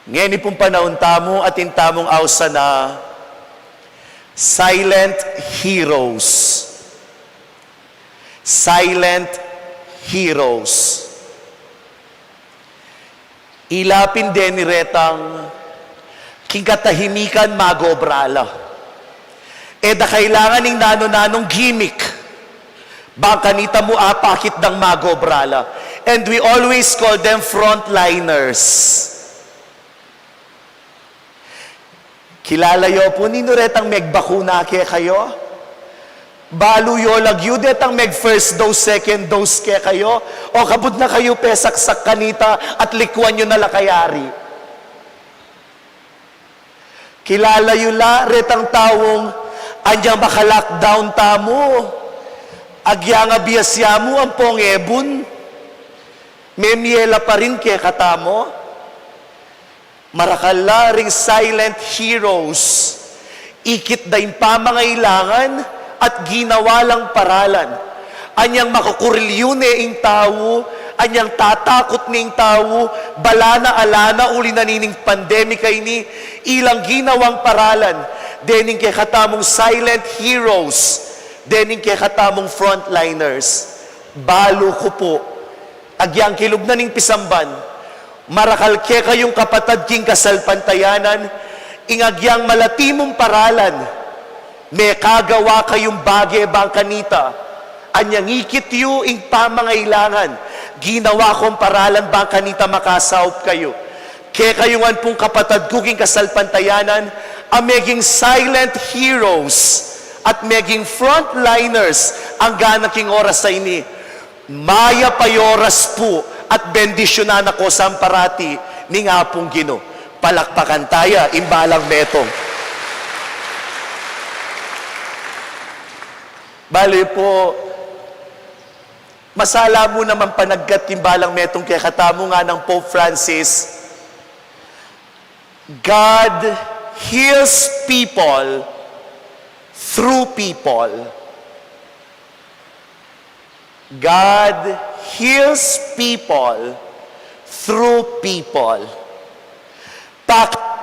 Ngeni pung panaun tamu, atin tamung ausan a Silent Heroes. Silent Heroes. Ila pin deni retang king katahimikan magobra la. E da kailangan ning nanu-nanung gimmick bang kanita mu apakit dang magobra la. And we always call them frontliners. Kilala yo pu ninu retang megbakuna kekayu? Balu yo lagyu detang meg-first dose, second dose kekayu? O kabud na kayu pesaksak kanita at likuan yu na la kayari? Kilala yu la retang taung anyang maka-lockdown tamu, agyang abias ya mu ampong ebun, memie la pa rin kekatamu? Marakal la ring silent heroes, ikit da ing pamangailangan at ginawa lang paralan. Anyang makukurilyu ne ing tau, anyang tatakut ne ing tau, bala na ala na uli na nining pandemic a ini, ilang ginawang paralan dening kekatamung silent heroes, dening kekatamung frontliners. Balu ku pu, agyang kilub na ning pisamban, marakal kekayung kapatad king kasalpantayanan, ing agyang malati mung paralan, mekagawa kayung bage bang kanita. Anyang ikit yu ing pamangailangan, ginawa kung paralan bang kanita makasaup kayu. Kekayu ngan pung kapatad ku king kasalpantayanan, a meging silent heroes at meging frontliners anggana king oras a ini. Mayap a oras pu at bendisyunan na ko sa parati ning Apung Ginu. Palakpakan taya ing balang metung. Bale pu, masala mu naman panagkat king balang metung kekatamu, nganang Pope Francis, God heals people through people. God heals people through people. Pak-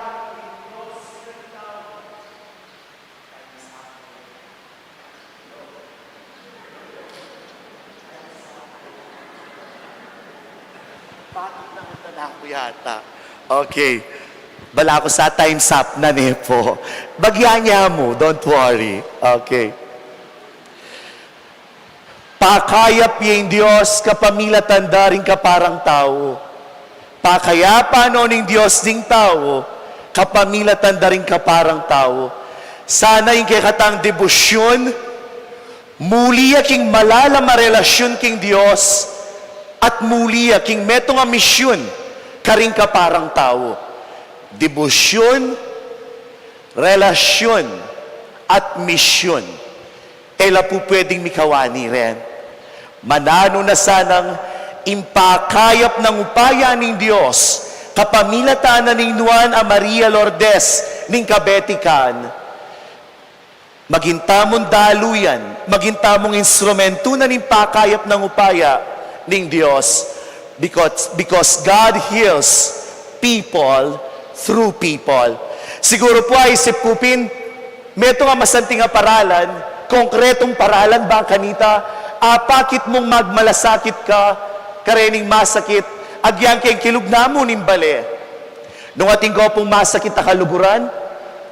Bakit naman na ako yata? Okay. Bala ku sa time's up na ne pu. Bagyan ya mu, don't worry. Okay. Pakayap ya ing Dios kapamilatan da ring kaparang tau. Pakayapan no ning Dios ding tau kapamilatan da ring kaparang tau. Sana ing kekatang debosyun, muli ya king malalam a relasyun king Dios, at muli ya king metung a misyun karing kaparang tau. Debosyun, relasyun, at misyun. E la pu pwedeng mikawani ren. Mananu na sanang ing pakayap nang upaya ning Dios kapamilatan na ning Nuan a Maria Lourdes ning Kabetikan. Maging tamung daluyan, maging tamung instrumentu na ning pakayap nang upaya ning Dios, because, because God heals people through people. Siguru pu, aisip ku pin, metung a masanting a paralan, konkretung paralan bang kanita, apakit mung magmalasakit ka karening masakit, agyang keng kilub na mu ning bale. Nung atin ko pung masakit a kaluguran,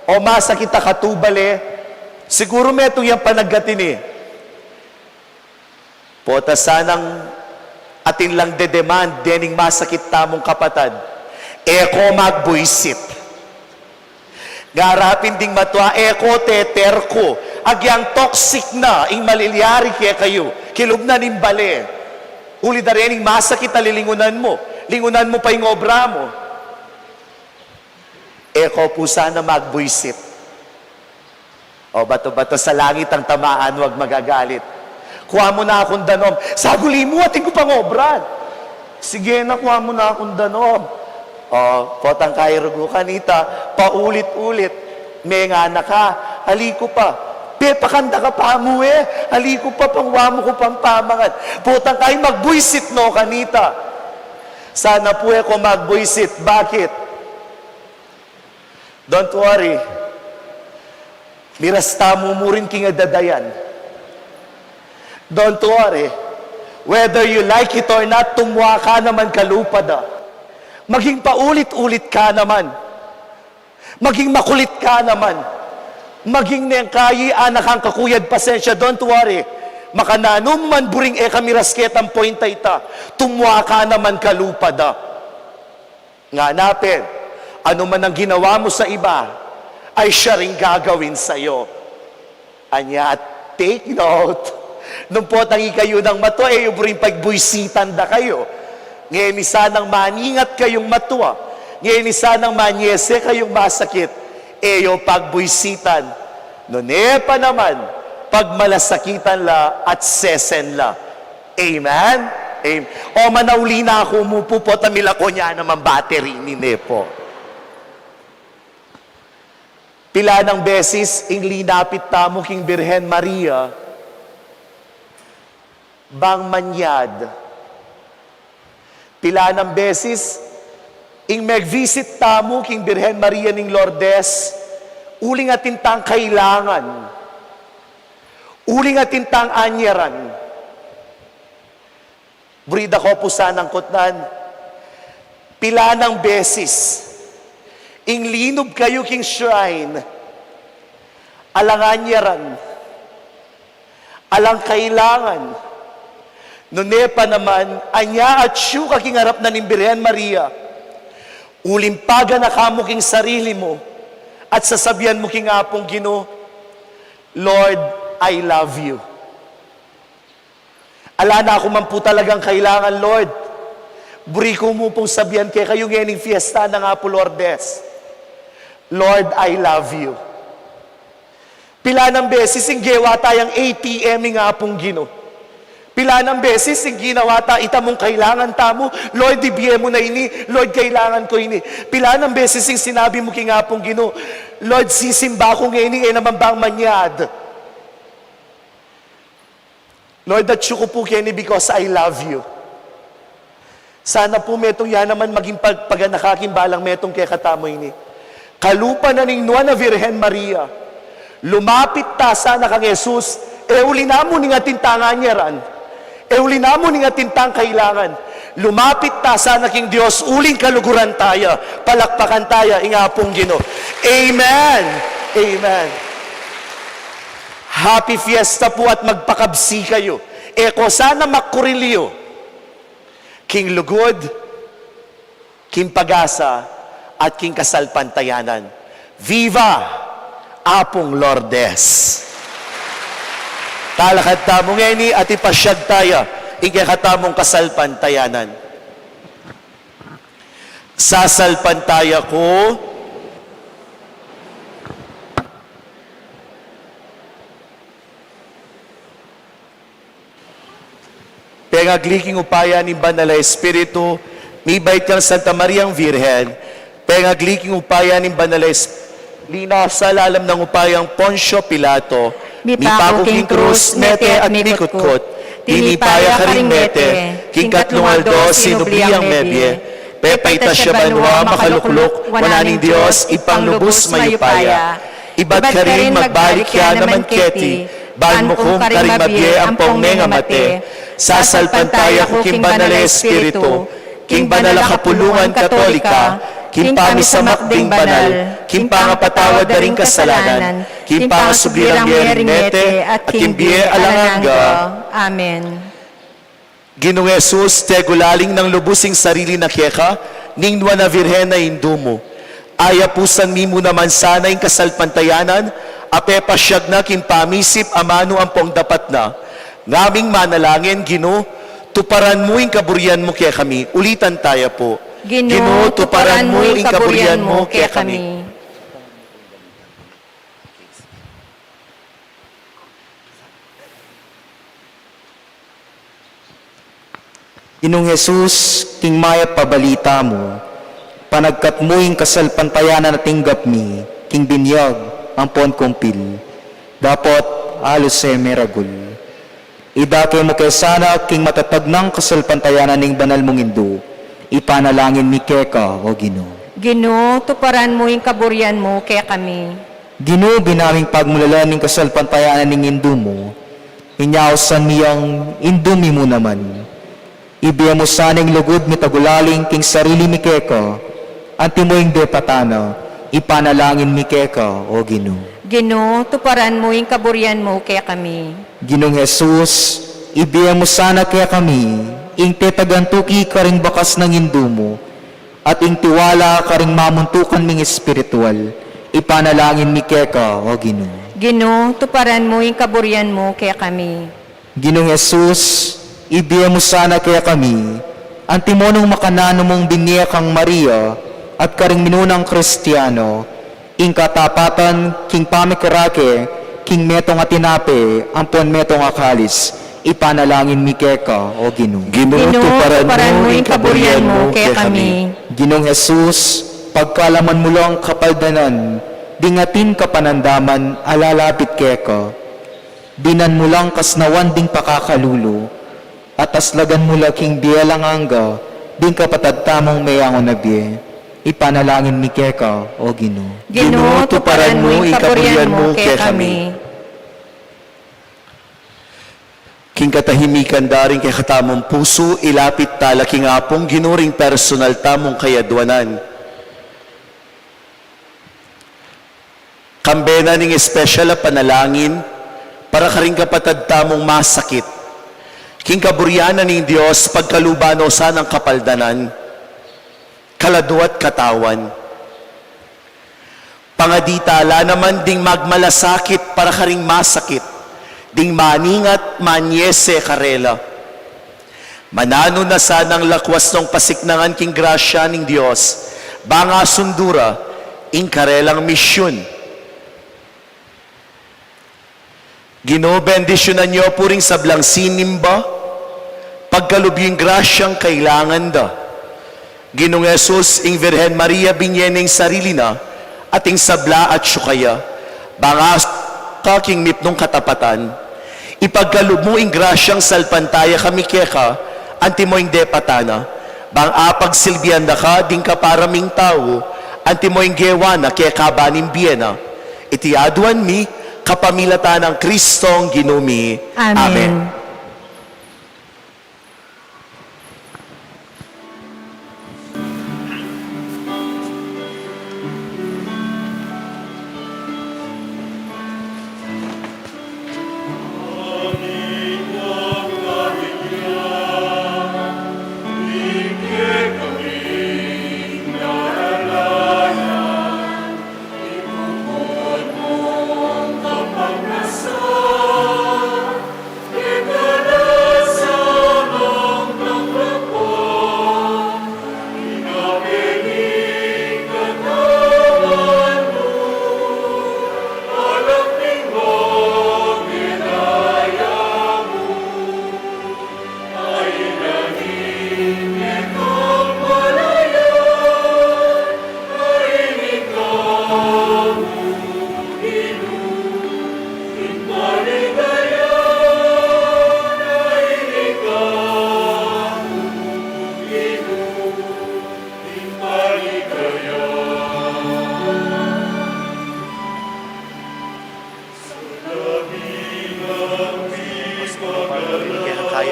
o masakit a katubale, siguru metung yang panagkat ini. Pota sanang atin lang de-demand dening masakit tamung kapatad. E ko magbuisit. Ngarapin ding matua, e ko teterku. Agyang toxic na ing malilyari kekayu kilub na ning bale. Uli da rening masakit a lilingunan mu. Lingunan mu pa ing obra mu. E ko pu sana magbuisit. O bato-bato sa langit ang tamaan, huwag magagalit. Kua mu na kung danom. Saguli mu, atin ku pang obran. Sige na, kua mu na kung danom. O, potang kairugu kanita, paulit-ulit. Menga na ka, ali ku pa. Pepakanda ka pa mu e, ali ku pa, pangwa mu ku pang pamangan. Potang kai magbuisit no kanita. Sana pu e ko magbuisit. Bakit? Don't worry. Miras tamu mu rin king adadayan. Don't worry. Whether you like it or not, tumua ka naman kalupa da. Maging paulit-ulit ka naman. Maging makulit ka naman. Maging neng kayi, anak kang kakuyad, pasensya, don't worry. Makananu man buring e ka miras ketang point a ita, tumua ka naman kalupa da. Ngana pin, anuman ang ginawa mu sa iba, ay siya ring gagawin sayo. Anya, take note. Nung potang ikayu nang matua, e yu buring pagbuisitan da kayu. Ngeni sanang maningat kayung matua. Ngeni sanang manyese kayung masakit. E yu pagbuisitan. Nune pa naman, pagmalasakitan la at sesen la. Amen? Amen. O, manauli na ku mu pu, pota milako ne naman battery ini, ne pu. Pilan a beses ing linapit tamu king Birhen Maria bang manyad. Pilan a beses ing meg-visit tamu king Birhen Maria ning Lourdes uling atin tang kailangan. Uling atin tang anyaran. Buri da ko pu sanang kutnan, pilan a beses ing linub kayu king shrine, alang anyaran, alang kailangan, nune pa naman, anya atsu ka king arap na ning Birhen Maria, uling paganaka mu king sarili mu, at sasabian mu king Apung Ginu, "Lord, I love you." Ala na ku man pu talagang kailangan, Lord. Buri ku mu pung sabian kekayu ngening fiesta nang Apu Lourdes, "Lord, I love you." Pilan a beses ing gewa tayang A T M ing Apung Ginu. Pilan a beses ing ginawa ta, ita mung kailangan tamu, "Lord, ibie mu na ini, Lord, kailangan ku ini." Pilan a beses ing sinabi mu king Apung Ginu, "Lord, sisimba ku ngeni, e naman bang manyad?" Lord, atsu ku pu keni because I love you. Sana pu metung ya naman maging pag-, paganaka king balang metung kekatamu ini. Kalupa na ning Nuan a Virgen Maria, lumapit ta sana kang Jesus, e uli na mu ning atin tang anyaran, e uli na mu ning atin tang kailangan. Lumapit ta sana king Dios, uling kaluguran taya, palakpakan taya ing Apung Ginu. Amen. Amen. Happy Fiesta pu at magpakabsi kayu. E ko sana makuril yu king lugud, king pag-asa, at king kasalpantayanan. Viva Apung Lourdes! Talakad tamu ngeni at ipasyag taya ing kekatamung kasalpantayanan. Sasalpantaya ku. Pengagli king upaya ning Banal a Espiritu, mibait kang Santa Mariang Virgen, pengagli king upaya ning Banal a Es-, linasa lalam nang upayang Poncio Pilato, mipaku king krus, mete at mikutkut, tinipa ya karing mete, King katlung aldo sinubli yang mebie, pepaitas ya banua makalukluk wanan ning Dios Ibpang lubus mayupaya. Ibat karin magbalik ya naman keti ban mukum karing mabie ampong mengamate. Sasalpantaya ku king Banal a Espiritu, king banal a kapulungan Katolika, king pamisamak ding banal, king pangapatawad da ring kasalanan, king pangasubli rang mie ring mete, at king bie alang angga. Amen. Ginung Jesus, tegulaling nang lubus ing sarili na keka ning Nuan a Virgen a Indu mu. Ayapusan mi mu naman sana ing kasalpantayanan a pepasiag na king pamisip amanu ampong dapat na. Ngaming manalangin, Ginu, tuparan mu ing kaburian mu kekami. Ulitan taya pu. Ginu, tuparan mu ing kaburian mu kekami. Ginung Jesus, king mayap a balita mu, panagkat mu ing kasalpantayanan a tinggap mi king binyag ampon kumpil. Dapot alus e meragul. Idake mu ke sana king matatag nang kasalpantayanan ning banal mung Indu. Ipanalangin mi keka, O Ginu. Ginu, tuparan mu ing kaburian mu kekami. Ginu, binaming pagmulalan ning kasalpantayanan ning Indu mu, inyausan mi yang Indu mi mu naman. Ibie mu sana ing lugud mi tagulaling king sarili mi keka, antimo ing depatan na, ipanalangin mi keka, O Ginu. Ginu, tuparan mu ing kaburian mu kekami. Ginung Jesus, ibie mu sana kekami ing tetagantuki karing bakas nang Indu mu, at ing tiwala karing mamuntukan ming espiritual, ipanalangin mi keka, O Ginu. Ginu, tuparan mu ing kaburian mu kekami. Ginung Jesus, ibie mu sana kekami, antimo nung makananu mung binie kang Maria at karing minunang Kristiano, ing katapatan king pamikirake king metung a tinape ampon metung a kalis, ipanalangin mi keka, O Ginu. Ginu, tuparan mu ing kaburian mu kekami. Ginung Jesus, pagkalaman mu lang kapaldanan ding atin kapanandaman a lalapit keka, binan mu lang kasnawan ding pakakalulu, at aslagan mu la king bie alang angga ding kapatad tamung meyangu na bie. Ipanalangin mi keka, O Ginu. Ginu, tuparan mu ing kaburian mu kekami. King katahimikan da ring kekatamung pusu, ilapit tala king Apung Ginu ring personal tamung kayadwanan. Kambe na ning espesyal a panalangin para karing kapatad tamung masakit. King kaburian na ning Dios, pagkaluban no sanang kapaldanan, kaladua at katawan. Pangadi tala naman ding magmalasakit para karing masakit, ding maningat manyese karela. Mananu na sanang lakwas nong pasiknangan king grasya ning Dios, bang asundu ra ing karelang misyun. Ginu, bendisyunan yu pu ring sablang sinimba, pagkalub yu ing grasyang kailangan da. Ginung Jesus, ing Virgen Maria, binie ne ing sarili na, at ing sabla atyu kaya, bang asundu ka king mipnung katapatan. Ipagkalub mu ing grasyang salpantaya kami keka, antimo ing depatan na, bang apagsilbian da ka ding kapara ming tau, antimo ing gewa na keka ban ing bie na. Iti aduan mi, kapamilatan nang Kristong Ginu mi. Amen. Amen.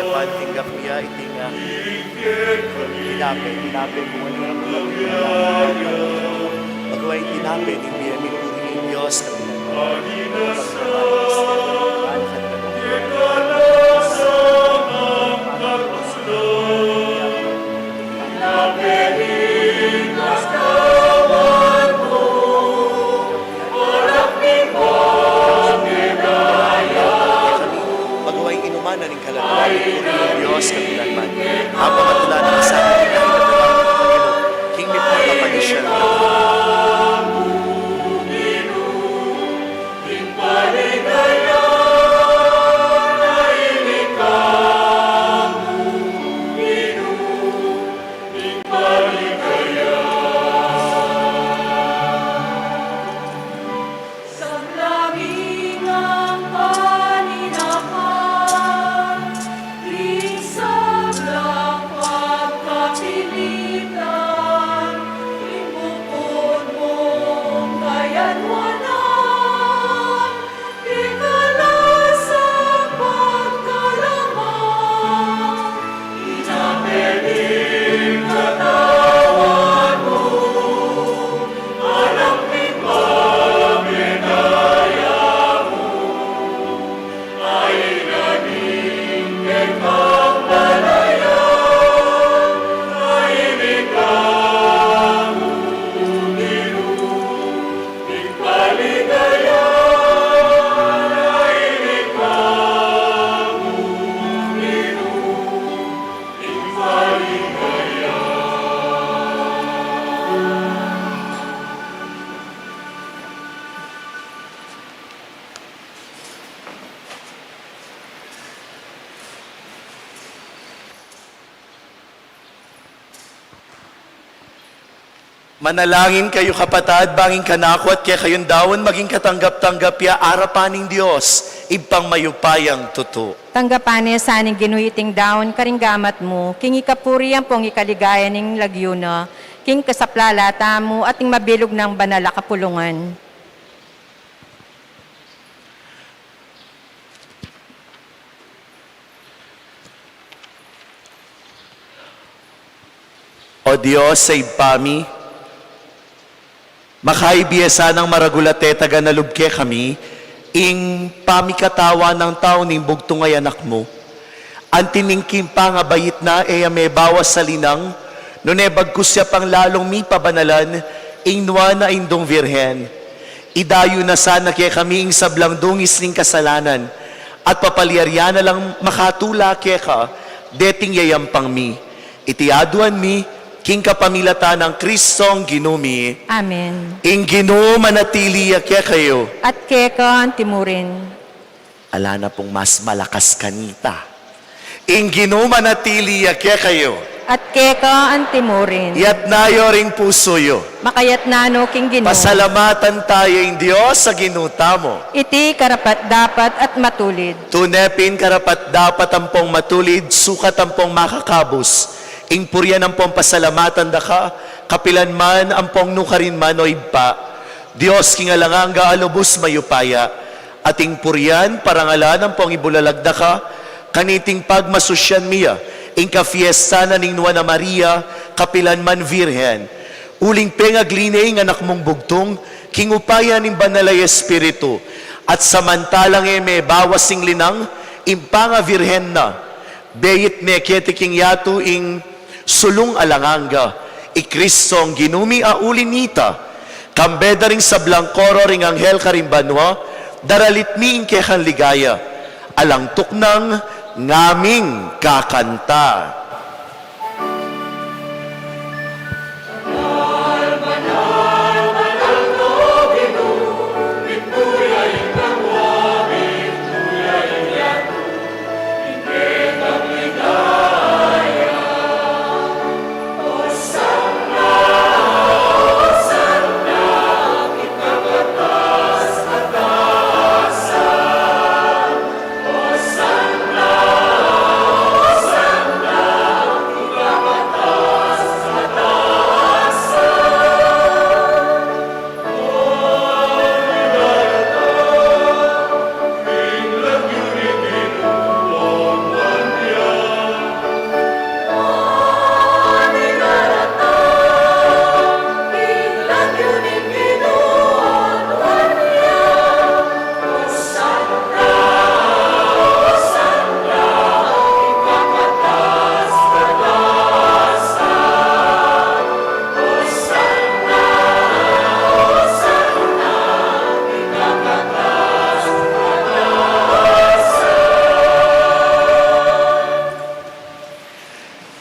Pagtinggap mi ya iti nga tinape, tinape ku ngan ing tinape ning bie mi, puri ning Dios, kapila. Magawa ing inuman na ning kalangitan, puri ning Dios kapilanman. Apo, matula na ka sa amin, king mipon na panisyan. Sablang ing paninakan, ing sablang pagkapilitan, ing bukod mung kayanuanan, ing kalasang pagkalamang, Manalangin kayu, kapatad, bang ing kanaku at kekayung daun maging katanggap-tanggap ya arapan ning Dios, Ibpang mayupayang tutu. Tanggapan ne sa ning Ginu iting daun karing gamat mu, king ikapuri ampong ikaligaya ning lagyu na, king kasaplalan tamu at ning mabilug nang banal a kapulungan. O Dios a Ibpa mi, makaibie sanang maragul a tetagan a lub kekami ing pamikatawan nang tau ning bugtung a Anak mu. Anti ning king pangabait na e ya mebawas a linang, nune bagkus ya pang lalung mipabanalan ing Nuan a Indung Virgen. Idayu na sana kekami ing sablang dungis ning kasalanan, at papalyarian na lang makatula keka deting yayampang mi. Iti aduan mi king kapamilatan nang Kristong Ginu mi. Amen. Ing Ginu manatili ya kekayu. At keka antimurin. Ala na pung mas malakas kanita. Ing Ginu manatili ya kekayu. At keka antimurin. Iyatas yu ring pusu yu. Makayatas no king Ginu. Pasalamatan taya ing Dios a Ginu tamu. Iti karapat-dapat at matulid. Tune pin karapat-dapat ampong matulid, sukat ampong makakabus ing purian ampong pasalamatan da ka, kapilan man ampong nukarin man, o Ibpa, Dios king alang angga a lubus mayupaya. At ing purian, parangalan ampong ibulalag da ka, kaniting pagmasusyan mi ya ing kapiestan na ning Nuan a Maria, kapilan man Virgen. Uling pengagli ne ing Anak mung bugtung king upaya ning Banal a Espiritu, at samantalang e mebawas ing linang ing pangavirgen na, beit ne keti king yatu ing sulung alang angga. I Kristong Ginu mi a uli nita, kambe da ring sablang koro ring anghel karing banua, daralit mi ing kekang ligaya. Alang tuknang ngaming kakanta.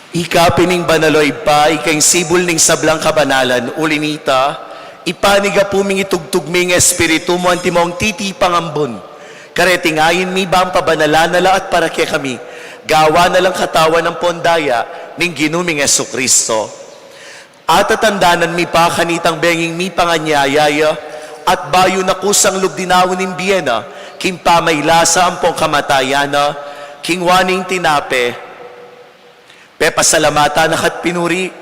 Ika pin ing banal, o Ibpa, ika ing sibul ning sablang kabanalan, uli na nita, ipanyawad mu ing itugtug mu ing Espiritu mu antimong titipang ambun. Kareting ain mi bang pabanalan na la at para kekami, gawan na lang katawan ampong daya ning Ginu ming Jesucristo. Atatandanan mi pa kanitang benging mipanganyaya ya, at bayu na kusang lub dinaun ing bie na, king pamailasa ampong kamatayan na, kinua ne ing tinape, pepasalamatan na ka't pinuri,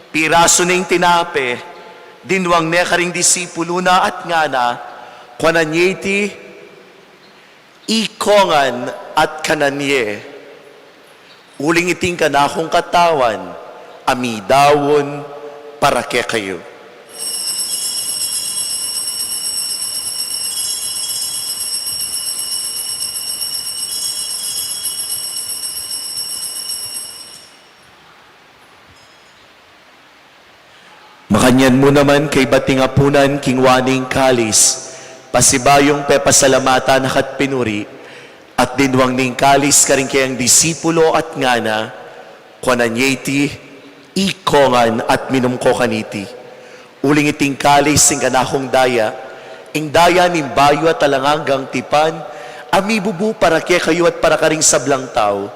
pirasu ne ing tinape, dinwang ne karing disipulu na at ngana, kuanan ye iti, ikongan at kanan ye. Uling iti ing kanakung katawan, a midaun para kekayu. Makanyan mu naman kaybat ning apunan, kinua ne ing kalis, pasibayung pepasalamatan na ka't pinuri, at dinwang ne ing kalis karing kayang disipulu at ngana, kuanan ye iti, ikongan at minum ko kaniti. Uling iti ing kalis ning kanakung daya, ing daya ning bayu at alang anggang tipan, a mibubu para kekayu at para karing sablang tau,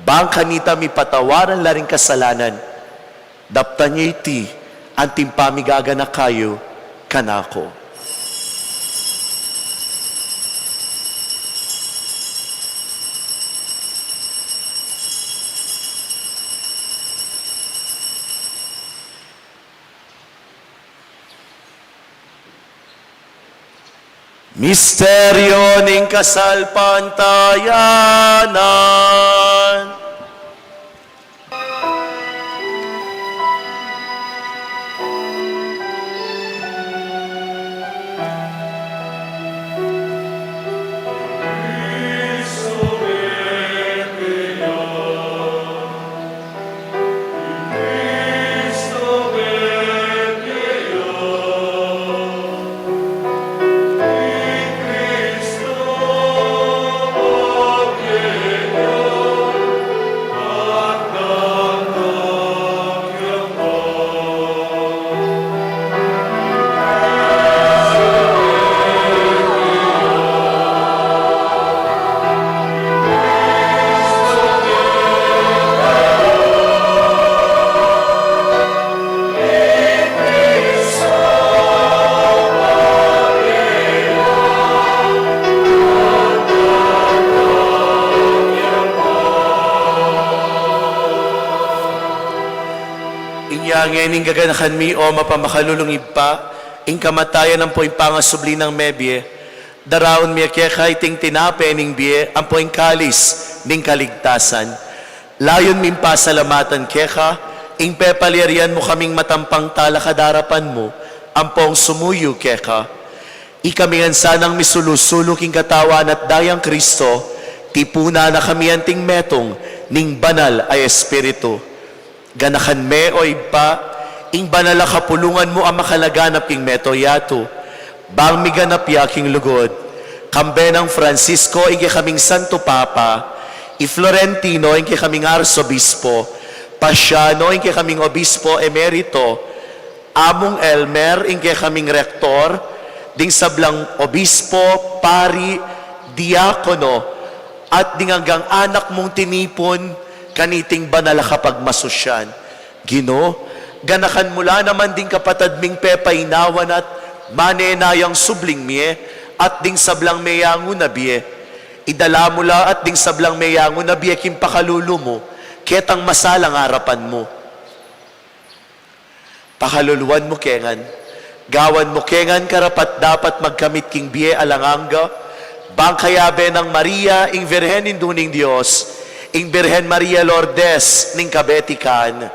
bang kanita mipatawaran la ring kasalanan. Daptan ye iti, anting pamigaganaka yu kanaku. Misteryu ning kasalpantayanan. Inya ngeni gaganakan mi, o mapamakalulung Ibpa, ing kamatayan ampo ing pangasubli nang mebie, daraun mi keka iting tinape ning bie ampo ing kalis ning kaligtasan. Layun ming pasalamatan keka ing pepalyarian mu kaming matampang talakad king arapan mu ampong sumuyu keka. Ikami ngan sanang misulu-sulu king katawan at dayang Kristo, tipunan na kami anting metung ning Banal a Espiritu. Ganakan me, o Ibpa, ing banal a kapulungan mu a makalaganap king mabilug a yatu, bang miganap ya king lugud. Kambe nang Francisco, ing kekaming Santo Papa, i Florentino, ing kekaming Arsobispo, Pasiano, ing kekaming Obispo Emerito, Among Elmer, ing kekaming Rektor, ding sablang obispo, pari, diakono, at ding anggang anak mung tinipun kaniting banal a kapagmasusyan. Ginu, ganakan mu la naman ding kapatad ming pepainawa na't manenayang subling mie, at ding sablang meyangu na bie. Idala mu la at ding sablang meyangu na bie king pakalulu mu, ketang masalang arapan mu. Pakaluluan mu ke ngan. Gawan mu ke ngan karapat-dapat magkamit king bie alang angga, bang kayabe nang Maria, ing Virgen Indu ning Dios, ing Virgen Maria Lourdes ning Kabetikan,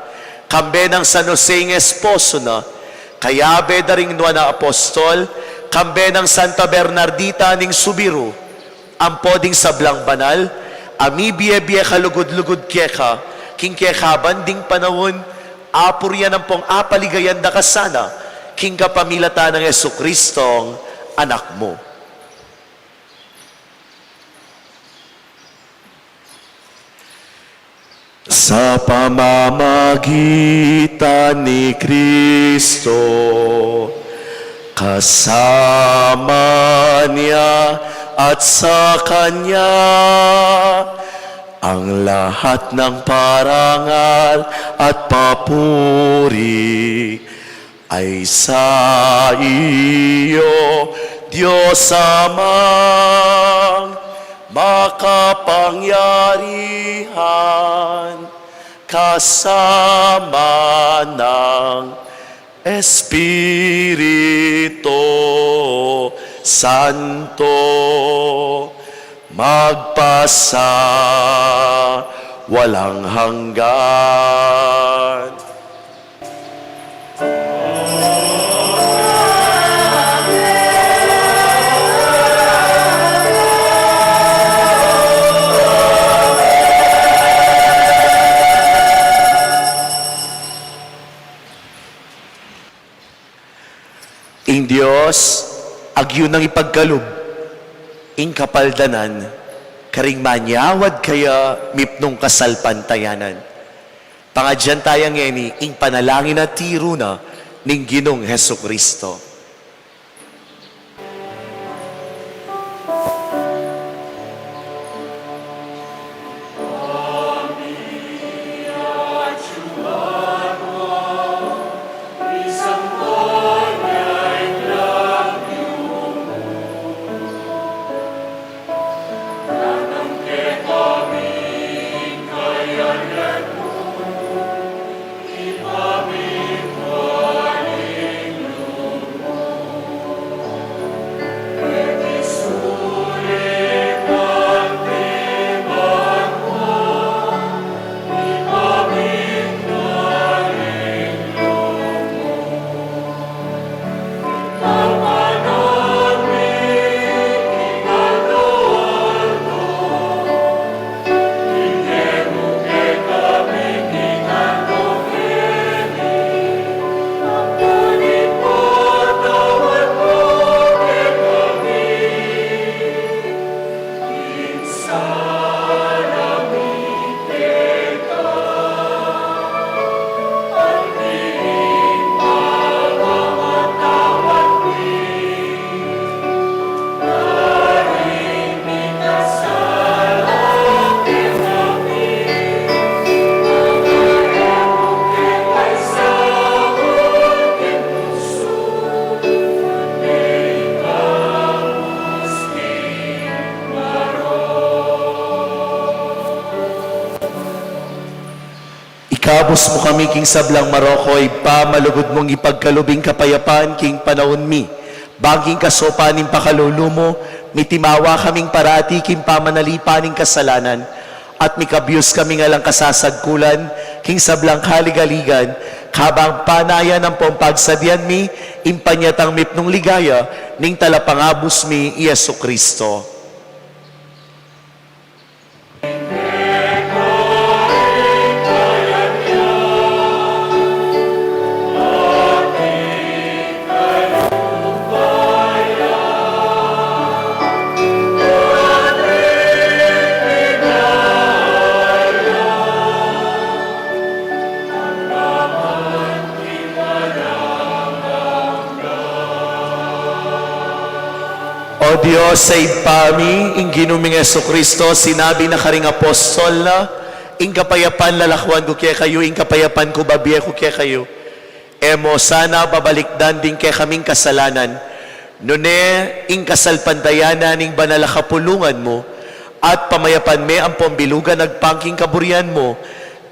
kambe nang San Jose ing esposo na, kayabe da ring nuan a apostol, kambe nang Santa Bernardita ning Subiru, ampo ding sablang banal a mibie-bie kalugud-lugud keka king kekaban ding panaun, apurian ampong apaligayan da ka sana king kapamilatan nang Jesucristong Anak mu. Sa pamamagitan ni Kristo, kasama niya, at sa Kanya, ang lahat ng parangal at papuri ay sa iyo, Diyos Amang makapangyarihan, kasama ng Espiritu Santo, magpasa walang hanggan. Ing Dios, agyu nang ipagkalub ing kapaldanan karing manyawad kaya mipnung kasalpantayanan. Pangadyan taya ngeni ing panalangin a tiru na ning Ginung Jesucristo. Ikabus mu kami king sablang marok, O Ibpa, malugud mung ipagkalub ing kapayapan king panaun mi. Bang king kasaupan ning pakalulu mu, mitimawa kaming parati king pamanalipan ning kasalanan, at mikabus kaming alang kasasagkulan king sablang kaligaligan, kabang panayan ampong pagsadyan mi ing panyatang mipnung ligaya ning Talapangabus mi, i Jesucristo. O Dios a Ibpa mi, ing Ginu ming Jesucristo, sinabi na karing apostol na, ing kapayapan lalakuan ku kekayu, ing kapayapan ku babie ku kekayu. E mo sana babalikdan ding kekaming kasalanan, nune ing kasalpantayanan ning banal a kapulungan mu, at pamayapan me ampong bilugan agpang king kaburian mu,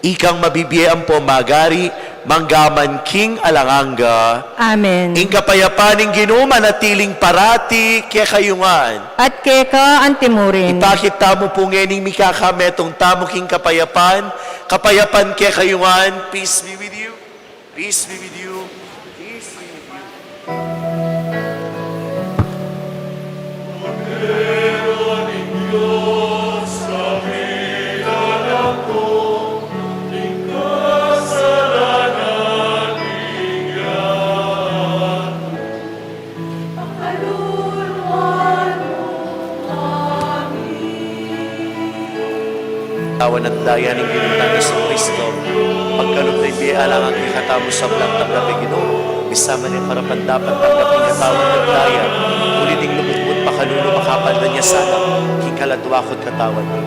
ikang mabibie ampong magari, mangga man king alang angga. Amen. Ing kapayapan ning Ginu manatiling parati kekayu ngan. At keka antimurin. Ipakit tamu pu ngening mikakametung tamu king kapayapan, kapayapan kekayu ngan, peace be with you. Peace be with you. Peace be with you. Awan at daya ning Ginu tang Jesucristo. Alang angga kekatamu sablang tanggap, Ginu, misan man ing karapat-dapat tanggap ing katawan at daya, uli ning lugud mu at pakalulu, makapal da kami sana king kaladwa ku at katawan mu.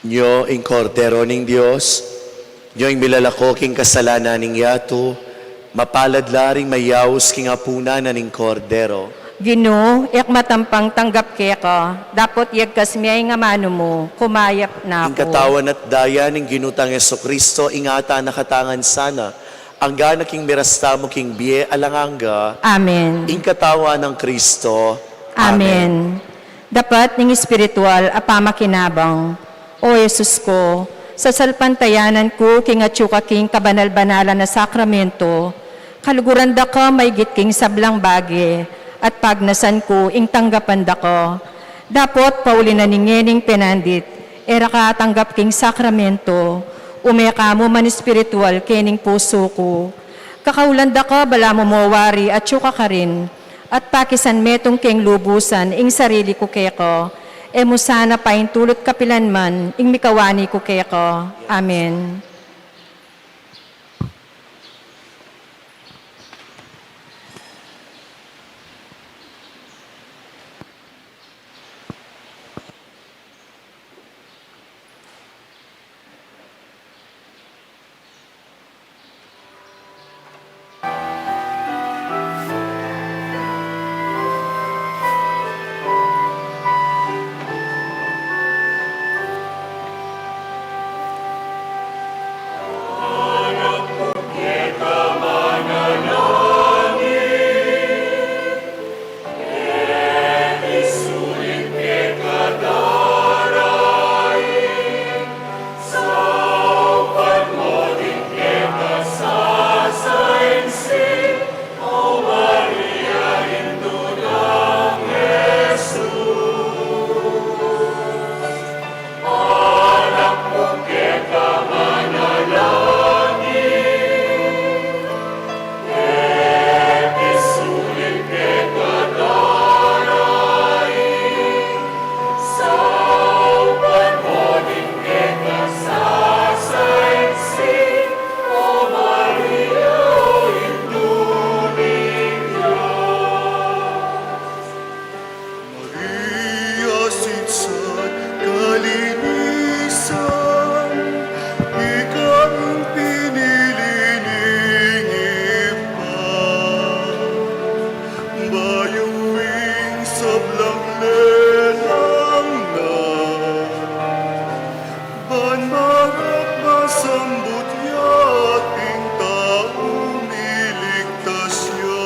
Nyo ing Kordero ning Dios, nyo ing milalako king kasalanan ning yatu, mapalad la ring mayaus king apunan na ning Kordero. Ginu, e ku matampang tanggap keka, dapot yagkas me ing amanu mu, kumayap na ku. Ing katawan at daya ning Ginu tang Jesucristo, ingatan na katamu ngan sana, angga na king miras tamu king bie alang angga. Amen. Ing katawan nang Cristo. Amen. Amen. Dapat ning espiritual a pamakinabang. O Jesus ku, sasalpantayanan ku king atyu ka king kabanal-banalan a sakramento, kaluguran da ka maigit king sablang bage, at pagnasan ku ing tanggapan da ka. Dapot pauli na ning ngening penandit, e ra ka atanggap king sakramento, ume ka mu man espiritual kening pusu ku. Kakaulan da ka balamu mo wari atyu ka karin, at pakisan metung keng lubusan ing sarili ku keka, e mu sana paintulut kapilan man ing mikawani ku keka. Amen. Maria, sipsat kalinisan, ika ing pinili ning Ibpa, bayu ing sablang lelang na, ban marok masambut ya at ing taung miligtas ya.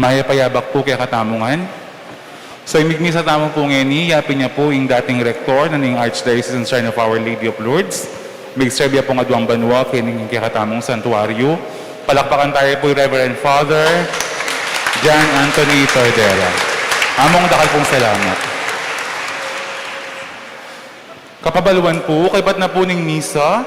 Mayap a yabak pu kekatamu ngan. So, ing migmisa tamu pu ngeni, yapin ya pu ing dating rektor na ning Archdiocesan Shrine of Our Lady of Lourdes. Migserbi ya pung aduang banua keni king kekatamung santuaryu. Palakpakan taya pu i Reverend Father John Anthony Tordera. Among dakal pung salamat. Kapabaluan pu, kaybat na pu ning misa,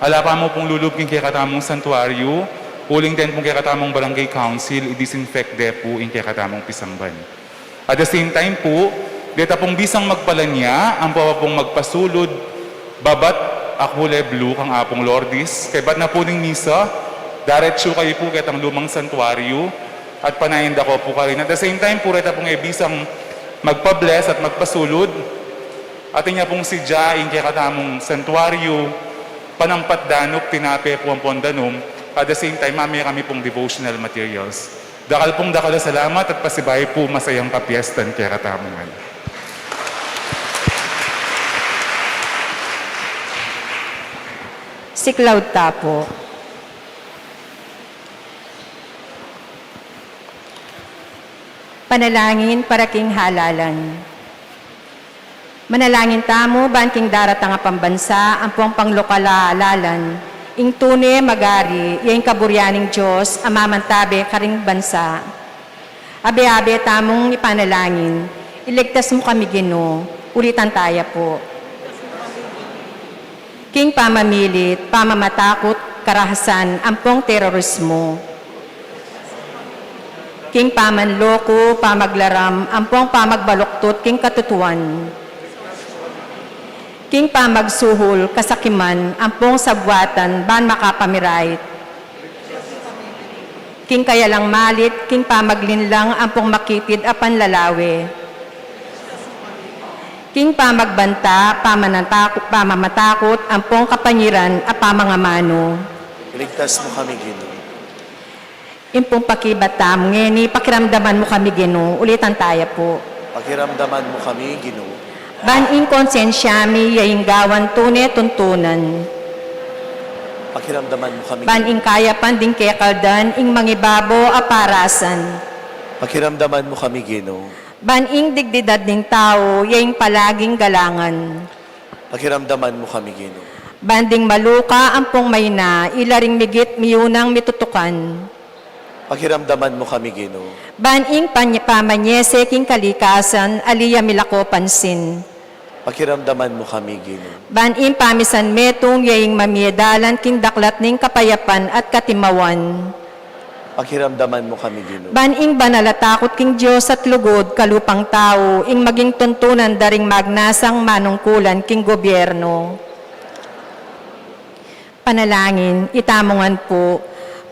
ala pa mu pung lulub king kekatamung santuaryu, uling deng pung kekatamung barangay council, i-disinfect de pu ing kekatamung pisangban. At the same time pu, deta pung bisang magpalanya, ampo pa pung magpasulud, babat, akule blu kang Apung Lourdes, kaybat na pu ning misa, daretsu kayu pu ketang lumang santuaryu, at panayan da ko pu karin. At the same time pu, reta pung e bisang magpa-bless at magpasulud, atin ya pung sidya ing kekatamung santuaryu, panampat danup, tinape pu ampong danum, at the same time, mamie kami pung devotional materials. Dakal pung dakal a salamat at pasibayu pu masayang kapiestan kekatamu ngan. Siklaud ta pu. Panalangin para king halalan. Manalangin tamu ban king daratang a pambansa ampong panglokal a halalan, ing tune magari, ya ing kaburian ning Dios a mamantabe karing bansa. Abe-abe tamung ipanalangin, iligtas mu kami, Ginu, ulitan taya pu. King pamamilit, pamamatakut, karahasan, ampong terorismo. King pamanloko, pamaglaram, ampong pamagbaluktut king katutuan. King pamagsuhul, kasakiman, ampong sabwatan, ban makapamirait. King kayalang malit, king pamaglinlang, ampong makitid a panlalawe. King pamagbanta, pamanataku-, pamamatakut, ampong kapanyiran a pamangamanu. Iligtas mu kami, Ginu. Ing pung pakibat tamu ngeni, pakiramdaman mu kami, Ginu. Ulitan taya pu. Pakiramdaman mu kami, Ginu. Ban ing konsensya mi, ya ing gawan tune tuntunan. Pakiramdaman mu kami, Ginu. Ban ing kayapan ding kekaldan, ing mangibabo a parasan. Pakiramdaman mu kami, Ginu. Ban ing dignidad ning tau, ya ing palaging galangan. Pakiramdaman mu kami, Ginu. Ban ding maluka ampong maina, ila ring migit miyunang mitutukan. Pakiramdaman mu kami, Ginu. Ban ing pany-, pamanyese king kalikasan, ali ya milako pansin. Pakiramdaman mu kami, Ginu. Ban ing pamisan metung, ya ing mamie dalan king daklat ning kapayapan at katimawan. Pakiramdaman mu kami, Ginu. Ban ing banal a takut king Dios at lugud kalupang tau, ing maging tuntunan da ring magnasang manungkulan king gobyerno. Panalangin, itamu ngan pu.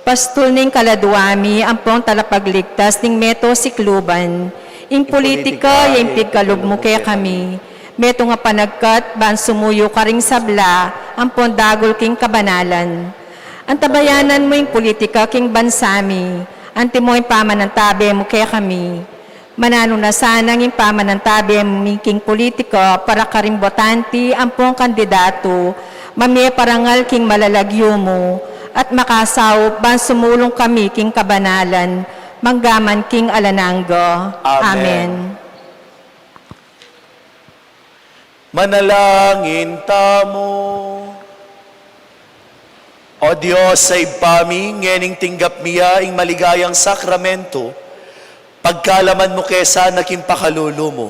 Pastul ning kaladua mi, ampong talapagligtas ning meto sikluban. Ing politika, ya ing pigkalub mu kekami. Metung a panagkat, ban sumuyu karing sabla, ampong dagul king kabanalan. Antabayanan mu ing politika king bansa mi, antimo ing pamanantabe mu kekami. Mananu na sanang ing pamanantabe mi king politika para karing botante ampong kandidatu, mamie parangal king malalagyu mu, at makasaup ban sumulung kami king kabanalan, manggaman king alang angga. Amen. Amen. Manalangin tamu. O Dios a Ibpa mi, ngening tinggap mi ya ing maligayang sakramento, pagkalaman mu ke sana king pakalulu mu,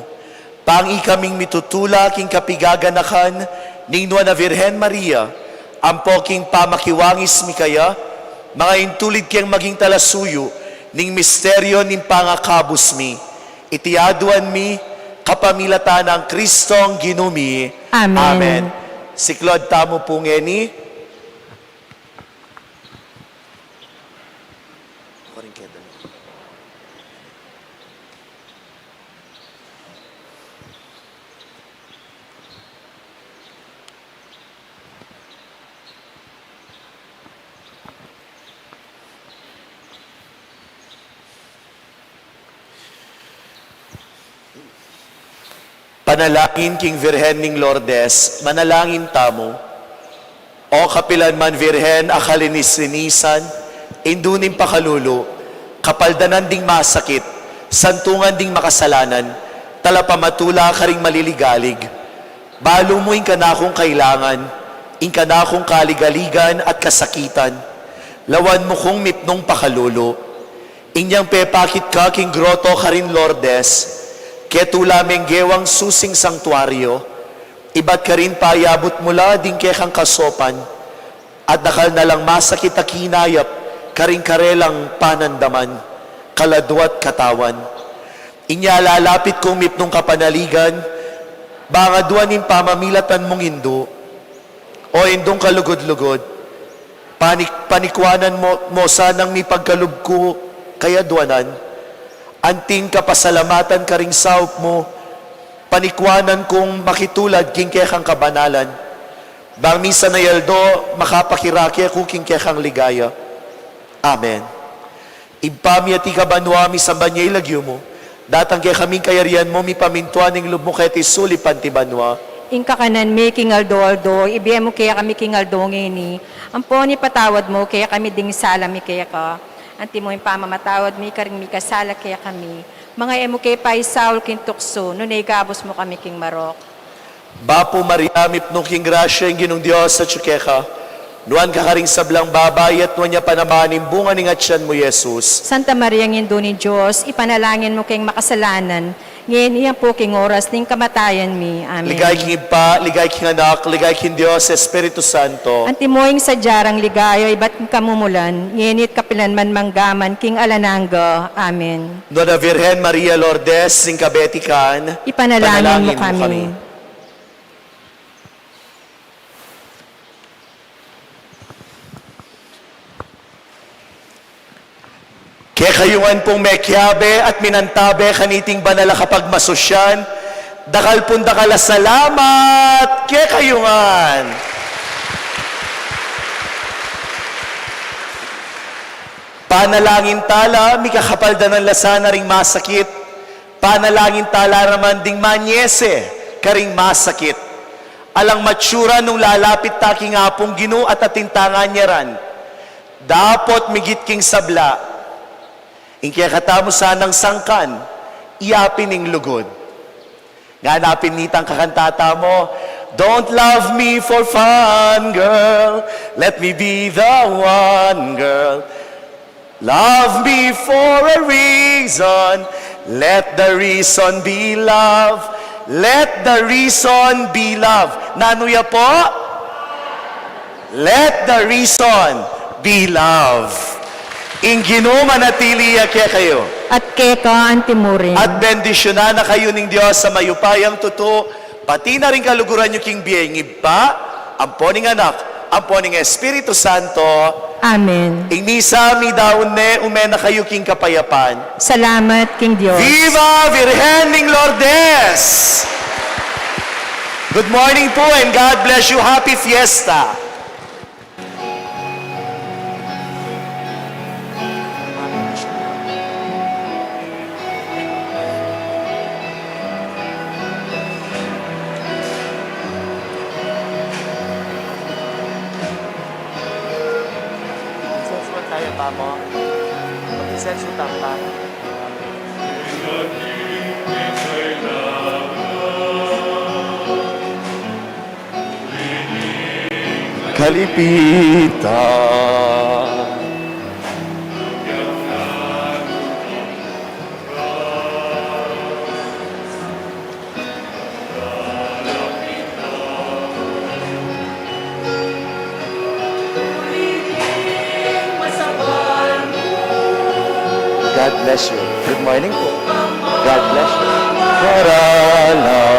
pang ikaming mitutula king kapigaganakan ning Nuan a Virgen Maria, ampo king pamakiwangis mi kaya, mangaintulid keng maging talasuyu ning misteryo ning pangakabus mi. Iti aduan mi kapamilatan nang Kristong Ginu mi. Amen. Amen. Siklaud tamu pu ngeni. Panalangin king Virgen ning Lourdes, manalangin tamu. O kapilan man Virgen a kalinis-linisan, indu ning pakalulu, Kapaldanan ding masakit, santungan ding makasalanan, talapamatula karing maliligalig. Balu mu ing kanakung kailangan, ing kanakung kaligaligan at kasakitan. Lawan mu kung mipnung pakalulu. Inyang pepakit ka king groto karin Lourdes, ketula meng gewang susing sangtuario, ibat karin payabut mu la ding kekang kasopan, at dakal na lang masakit a kinayap karing karelang panandaman, kaladua at katawan. Inya lalapit kung mipnung kapanaligan, bang aduan ing pamamilatan mung indu, o indung kalugud-lugud, panik-, panikwanan mu, mu sanang mipagkalub ku kayaduanan, anting kapasalamatan karing saup mu, panikwanan kung makitulad king kekang kabanalan, bang misan a aldo makapakirake ku king kekang ligaya. Amen. Ibpa mi, atiu ka banua, misamban ya ing lagyu mu. Datang kekami ing kayarian mu, mipamintuan ing lub mu keti sulip anti banua. Ing kakanan mi king aldo-aldo, ibie mu kekami king aldo ngeni. Ampon ipatawad mu kekami ding sala mi keka, anti mu ing pamamatawad mi karing mikasala kekami. Manga e mu ke paisaul king tuksu, nune ikabus mu kami king marok. Bapu Maria, mipnu ka king grasya, ing Ginung Dios atyu keka. Nuan ka karing sablang babai, at nuan ya pa naman ing bunga ning atian mu, i Jesus. Santa Maria, Indu ning Dios, ipanalangin mu keng makasalanan, ngeni ampo king oras ning kamatayan mi. Amen. Ligaya king Ibpa, ligaya king Anak, ligaya king Dios Espiritu Santo. Antimo ing sadya rang ligaya ibat king kamumulan, ngeni at kapilan man, mangga man king alang angga. Amen. Nuan a Virgen Maria Lourdes, ing kabetikan, ipanalangin mu kami. Kekayu ngan pung mekiabe at minantabe kaniting banal a kapagmasusyan, dakal pung dakal a salamat kekayu ngan. Panalangin tala, mikakapaldanan la sana ring masakit. Panalangin tala naman ding manyese karing masakit. Alang matsura nung lalapit ta king Apung Ginu at atin tang anyaran. Dapot migit king sabla, ing kekatamu sanang sangkan, yapin ing lugud. Ngana pin nitang kakanta tamu, "Don't love me for fun, girl. Let me be the one, girl. Love me for a reason. Let the reason be love. Let the reason be love." Nanu ya pu? Let the reason be love. Ing Ginu manatili ya kekayu. At keka antimurin. At bendisyunan na kayu ning Dios a mayupayang tutu, pati na ring kaluguran yu king bie, ing Ibpa, ampo ning Anak, ampo ning Espiritu Santo. Amen. Ing misa midaun ne, ume na kayu king kapayapan. Salamat king Dios. Viva Virgen ning Lourdes! Good morning po and God bless you. Happy Fiesta! Mag-insenso tayo, Pamo. Mag-insenso tayo, Pamo. Kalipitan. God bless you. Good morning po. God bless you. Paralan.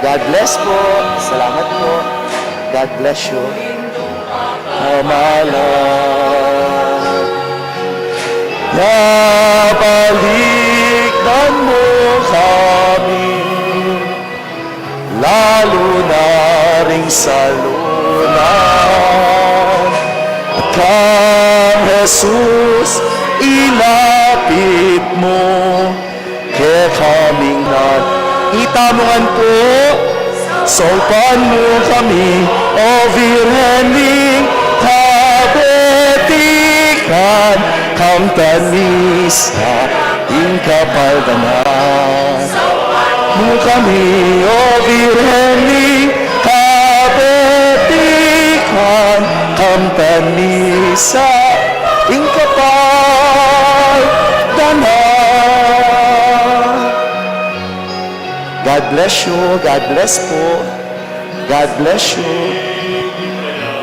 God bless po. Salamat po. God bless you. Mamalan. Nabalikdan mo kami, lalu na ring salunan. At kang Jesus, ilapit mo kekaming nan. Itamu ngan po, saupan mo kami, O Virgen ning Kamtan mi sa ing kapaldanan mu kami, O Birhen ming kabetikan, kamtan mi sa ing kapaldanan. God bless you. God bless po. God bless you.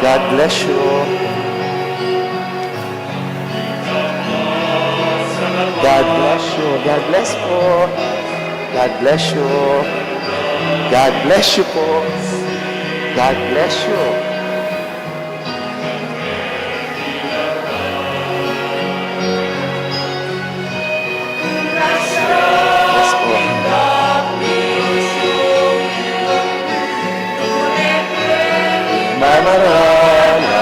God bless you. God bless you. God bless po. God bless you. God bless you po. God bless you. Yes po. Mamarana.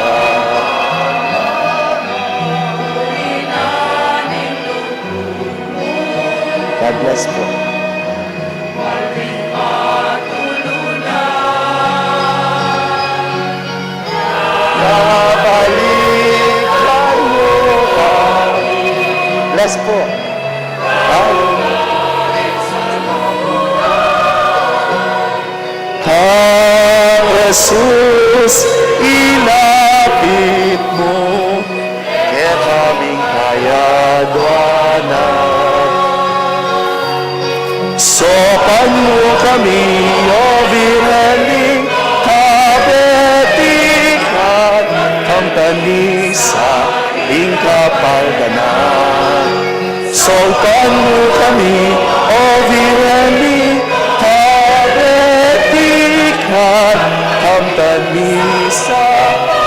God bless po. Bless po. Bye. Kang Jesus, ilapit mu kekaming kayadwanan. Saupan mu kami, O Birhen ming kabetikan, kamtan mi sa ing kapaldanan. Saupan mu kami, O Birhen ming kabetikan, kamtan mi sa kapaldanan.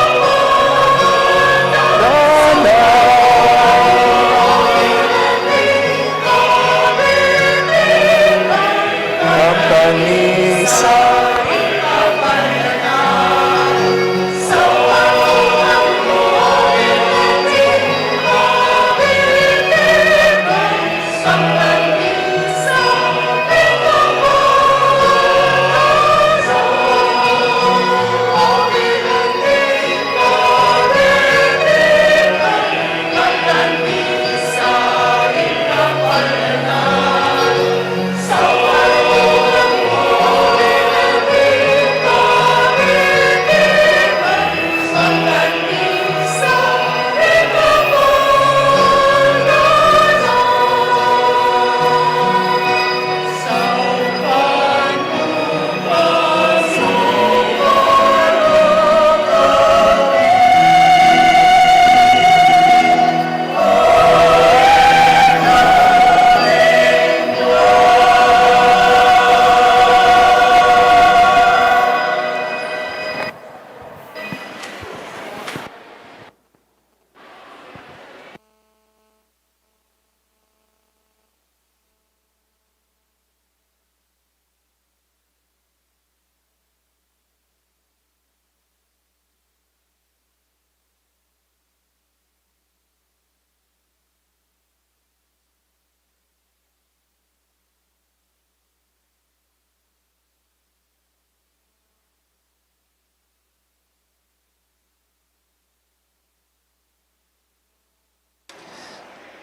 Kamtan mi sa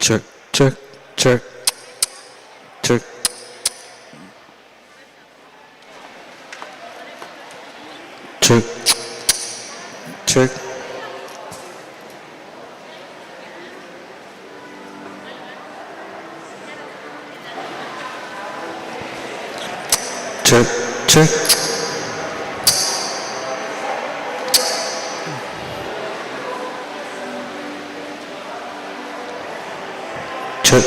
Check, check, check, check. Check, check. Check, check. Check,